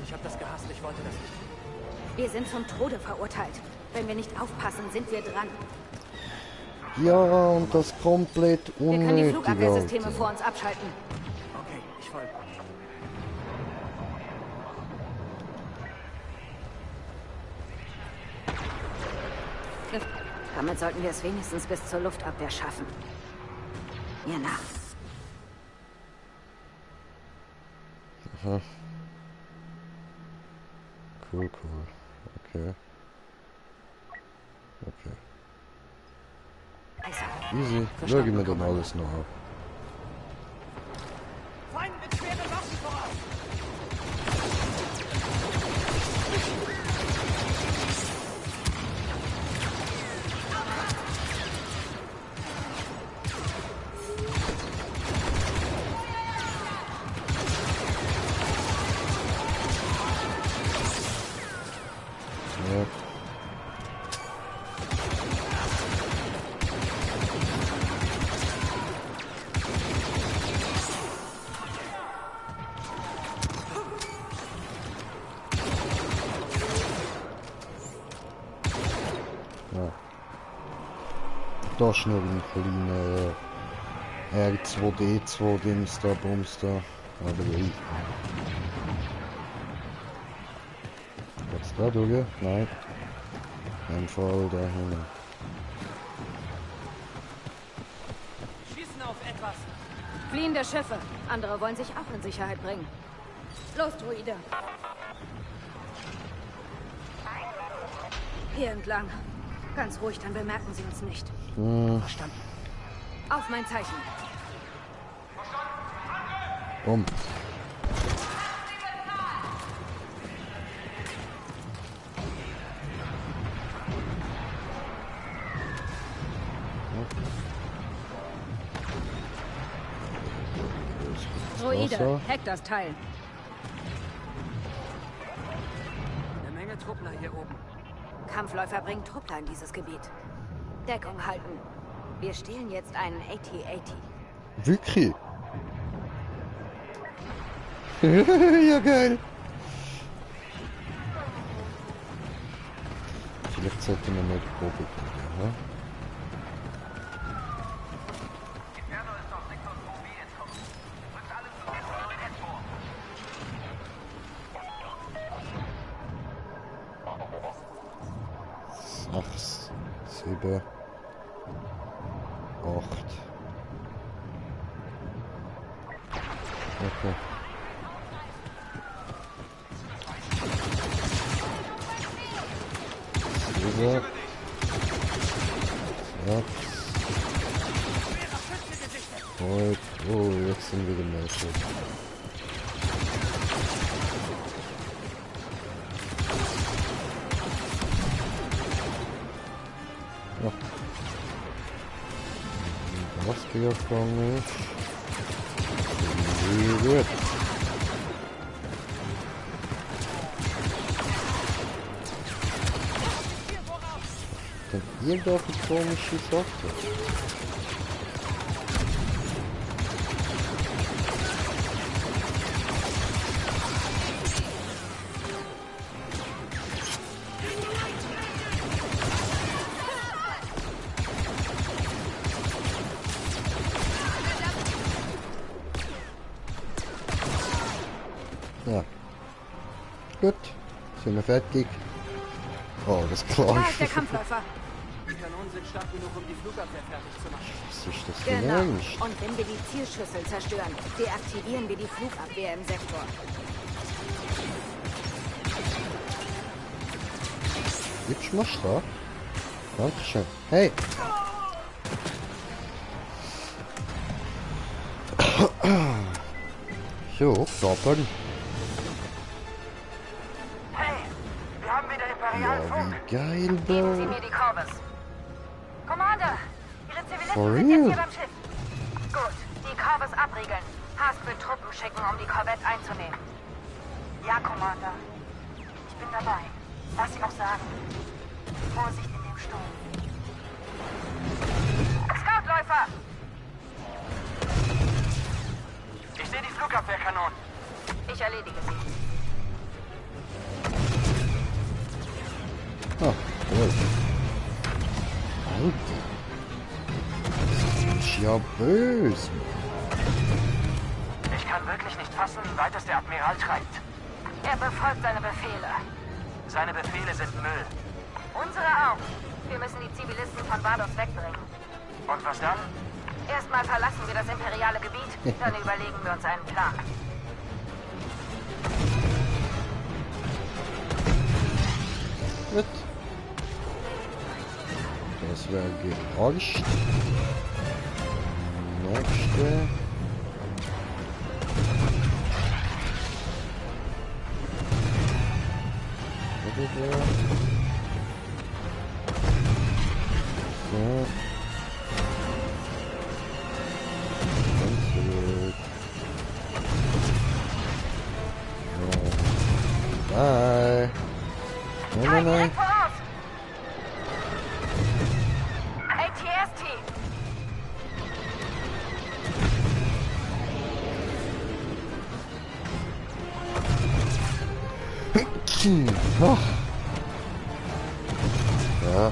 Ich habe das gehasst, ich wollte das nicht. Wir sind zum Tode verurteilt. Wenn wir nicht aufpassen, sind wir dran. Ja, und das komplett Wir können die unnötig, Flugabwehrsysteme Alter. vor uns abschalten. Okay, ich folge. Damit sollten wir es wenigstens bis zur Luftabwehr schaffen. Mir nach. Aha. Cool, cool. Okay. Okay. Easy. Schau mir dann alles noch ab. Feind mit schweren Waffen voraus! Ja. Ja. Da ist noch ein kleiner R2D2 Dings da, Bums da. Aber ich. Jetzt da durch? Nein. Ein Fall da hinten. Schießen auf etwas! Fliehende Schiffe. Andere wollen sich auch in Sicherheit bringen. Los, Druide. Hier entlang. Ganz ruhig, dann bemerken sie uns nicht. Verstanden. Auf mein Zeichen. Bumm. Druide, hack das Teil. Eine Menge Truppler hier oben. Kampfläufer bringen Truppler in dieses Gebiet. Deckung halten. Wir stehlen jetzt einen AT-AT. Wirklich? Ja, geil. Vielleicht sollten wir nicht Probe gucken, ja? Sechs, 7, 8. Okay. Sieben. 6. Oh, jetzt sind wir gemeldet. Ja. Was gefangen ist. Gut. Dann irgendwelche komische Sachen. Ja. gut. Sind wir fertig? Oh, das ist klar. Da ist der Kampfläufer. Die Kanonen sind stark genug, um die Flugabwehr fertig zu machen. Was ist das Genau. für Mensch? Und wenn wir die Zielschüssel zerstören, deaktivieren wir die Flugabwehr im Sektor. Gibt's noch da? Dankeschön. Hey! So, stoppen. Hey, wir haben wieder Ja, Imperialfunk. wie geil, Geben Sie Bro. mir die Corvus. Commander, Ihre Zivilisten For sind jetzt real? hier beim Schiff. Gut, die Corvus abriegeln. Hask will Truppen schicken, um die Korvette einzunehmen. Ja, Commander. Ich bin dabei. Was Sie auch sagen. Vorsicht in dem Sturm. Scoutläufer! Ich sehe die Flugabwehrkanonen. Ich erledige sie. Ah, cool. Alter. Das ist ja böse, Ich kann wirklich nicht fassen, wie weit es der Admiral treibt. Er befolgt seine Befehle. Seine Befehle sind Müll. Unsere auch. Wir müssen die Zivilisten von Vados wegbringen. Und was dann? Erstmal verlassen wir das imperiale Gebiet, dann überlegen wir uns einen Plan. Gut. Das wäre gerauscht. Nächste. So. Und zurück. So. Bye. Nein, nein, nein. ATS-Team! Ach. Ja.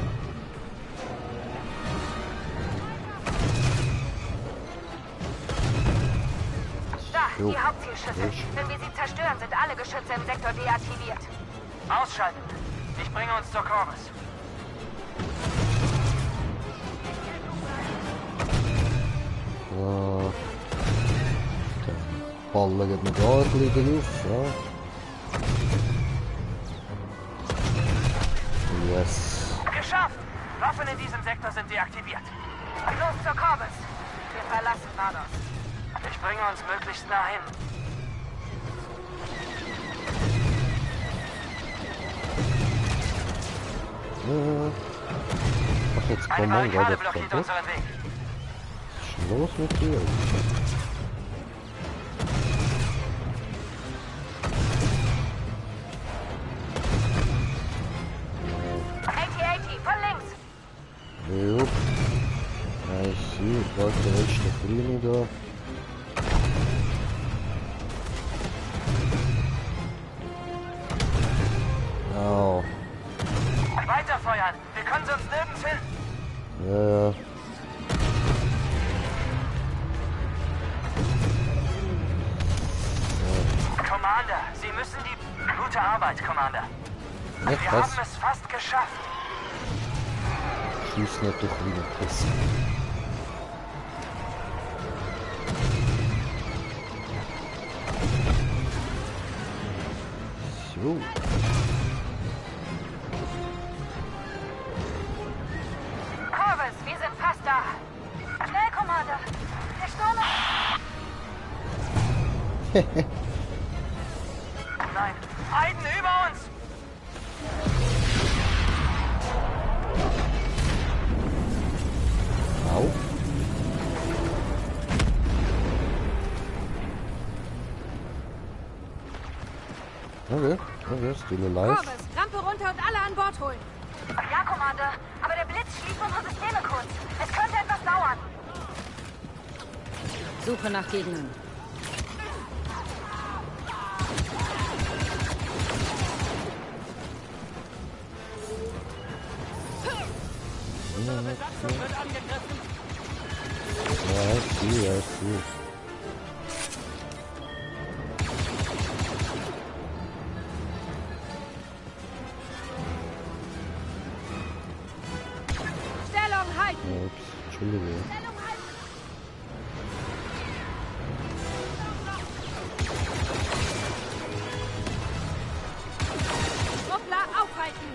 Da, Jo. die Hauptzielschüsse. Ich. Wenn wir sie zerstören, sind alle Geschütze im Sektor deaktiviert. Ausschalten. Ich bringe uns zur Corvus. So. Dann ballern wir da ein bisschen drauf, ja. Yes. Geschafft! Waffen in diesem Sektor sind deaktiviert. Los zur Corvus. Wir verlassen Vados. Ich bringe uns möglichst nah hin. Ach, jetzt Eine kommen wir Barrikade gerade blockiert kaputt. unseren Weg. Was ist los mit dir? AT-AT, von links! Jupp. Ja, ich sehe, ich wollte der letzte Kleine da. Au. Weiterfeuern! Wir können sonst nirgends hin! Ja. Commander, Sie müssen die... Gute Arbeit, Commander. Nicht Wir was? haben es fast geschafft. Schieß nicht durch wie eine Pisse. So. Corvus, wir sind fast da. Schnell, Commander. Der Sturm ist... Nein, Aiden über uns! Au. Okay, okay, still alive. Corvus, Rampe runter und alle an Bord holen. Ja, Commander. Aber der Blitz schließt unsere Systeme kurz. Es könnte etwas dauern. Suche nach Gegnern. Ja, ich sehe, ich sehe. Entschuldigung. Truppler, aufhalten!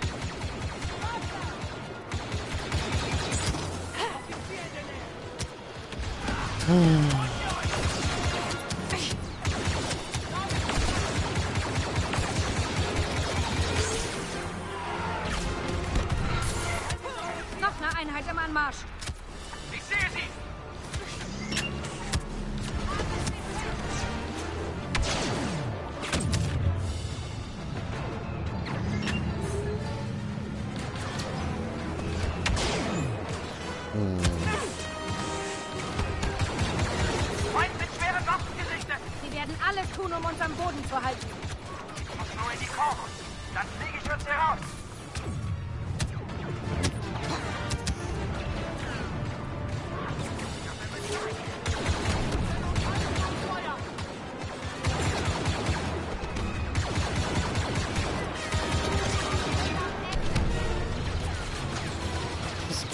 Noch eine Einheit im Anmarsch. Ich sehe sie! Feind mit schweren Waffen gerichtet! Sie werden alles tun, um uns am Boden zu halten. Ich muss nur in die Kurve. Dann fliege ich uns heraus.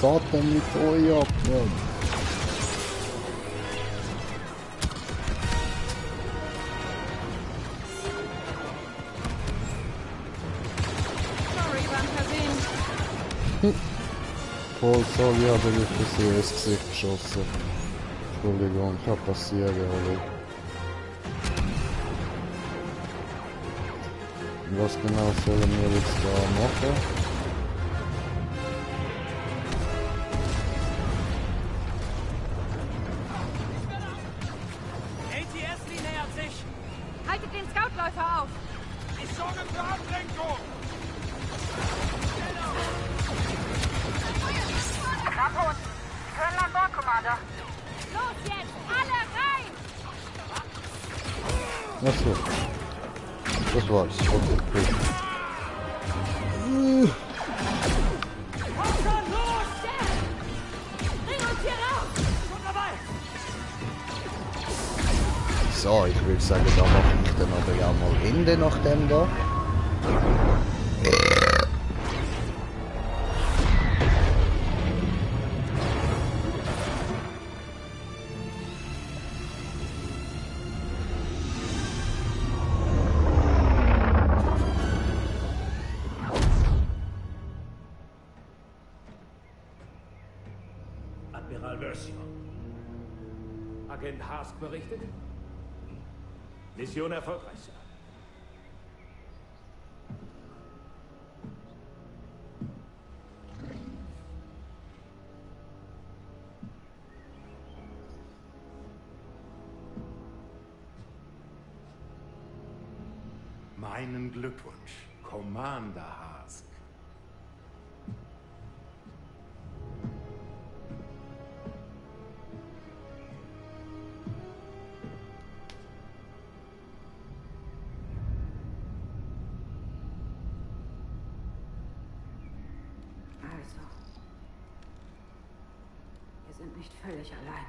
Was geht denn mit euch ab, Mann? Sorry, waren versehen. Voll sorry, habe ich für sie ins Gesicht geschossen. Entschuldigung, kann passieren, hallo. Was genau sollen wir jetzt da machen? ATST nähert sich! Haltet den Scoutläufer auf! Ich sorge für Ablenkung! Kampfhund! Sie können an Bord, Commander! Los jetzt! Alle rein! Achso. Das war's. Okay, cool. Komm schon, los! Bring uns hier raus! Schon dabei! So, ich würde sagen, da mache ich dann aber ja mal Ende nach dem da. Admiral Versio. Agent Hask berichtet. Mission erfolgreich, Sir. Meinen Glückwunsch, Commander Hask. Also, wir sind nicht völlig allein.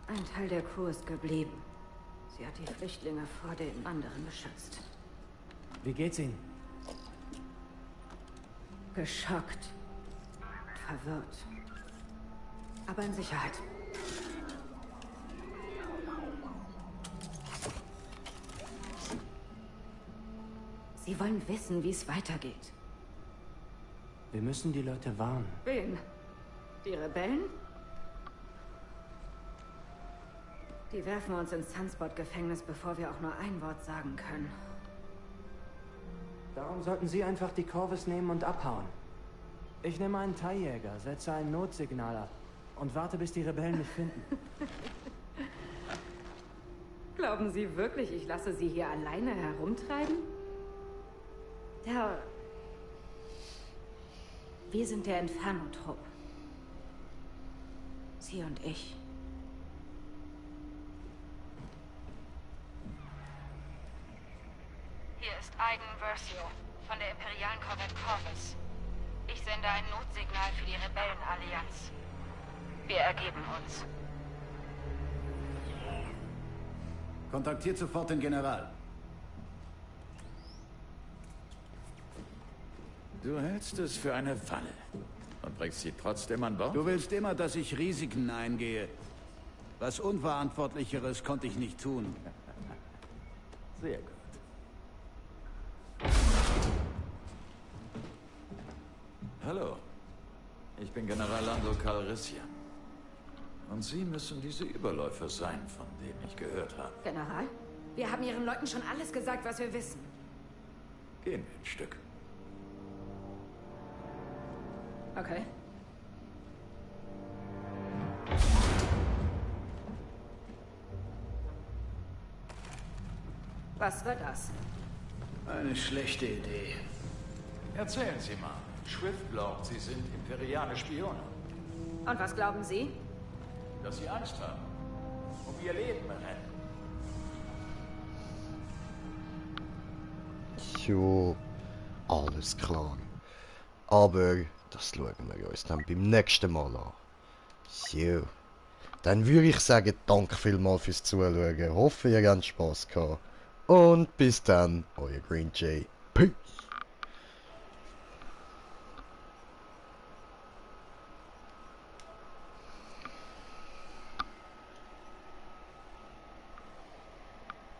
Ein Teil der Crew ist geblieben. Sie hat die Flüchtlinge vor den anderen beschützt. Wie geht's Ihnen? Geschockt. Verwirrt. Aber in Sicherheit. Sie wollen wissen, wie es weitergeht. Wir müssen die Leute warnen. Wen? Die Rebellen? Die werfen uns ins Sunspot-Gefängnis, bevor wir auch nur ein Wort sagen können. Darum sollten Sie einfach die Corvus nehmen und abhauen. Ich nehme einen TIE-Jäger, setze ein Notsignal ab und warte, bis die Rebellen mich finden. Glauben Sie wirklich, ich lasse Sie hier alleine herumtreiben? Wir sind der Inferno-Trupp. Sie und ich. Hier ist Aiden Versio von der imperialen Korvette Corvus. Ich sende ein Notsignal für die Rebellenallianz. Wir ergeben uns. Kontaktiert sofort den General. Du hältst es für eine Falle. und bringst sie trotzdem an Bord? Du willst immer, dass ich Risiken eingehe. Was Unverantwortlicheres konnte ich nicht tun. Sehr gut. Hallo, ich bin General Lando Calrissian. Und Sie müssen diese Überläufer sein, von denen ich gehört habe. General, wir haben Ihren Leuten schon alles gesagt, was wir wissen. Gehen wir ein Stück. Okay. Was wird das? Eine schlechte Idee. Erzählen Sie mal. Swift glaubt, Sie sind imperiale Spione. Und was glauben Sie? Dass Sie Angst haben. Um Ihr Leben rennen. Jo, alles klar. Aber das schauen wir uns dann beim nächsten Mal an. So. Dann würde ich sagen, danke vielmals fürs Zuschauen. Hoffe, ihr habt Spaß gehabt. Und bis dann, euer Green Jay. Peace.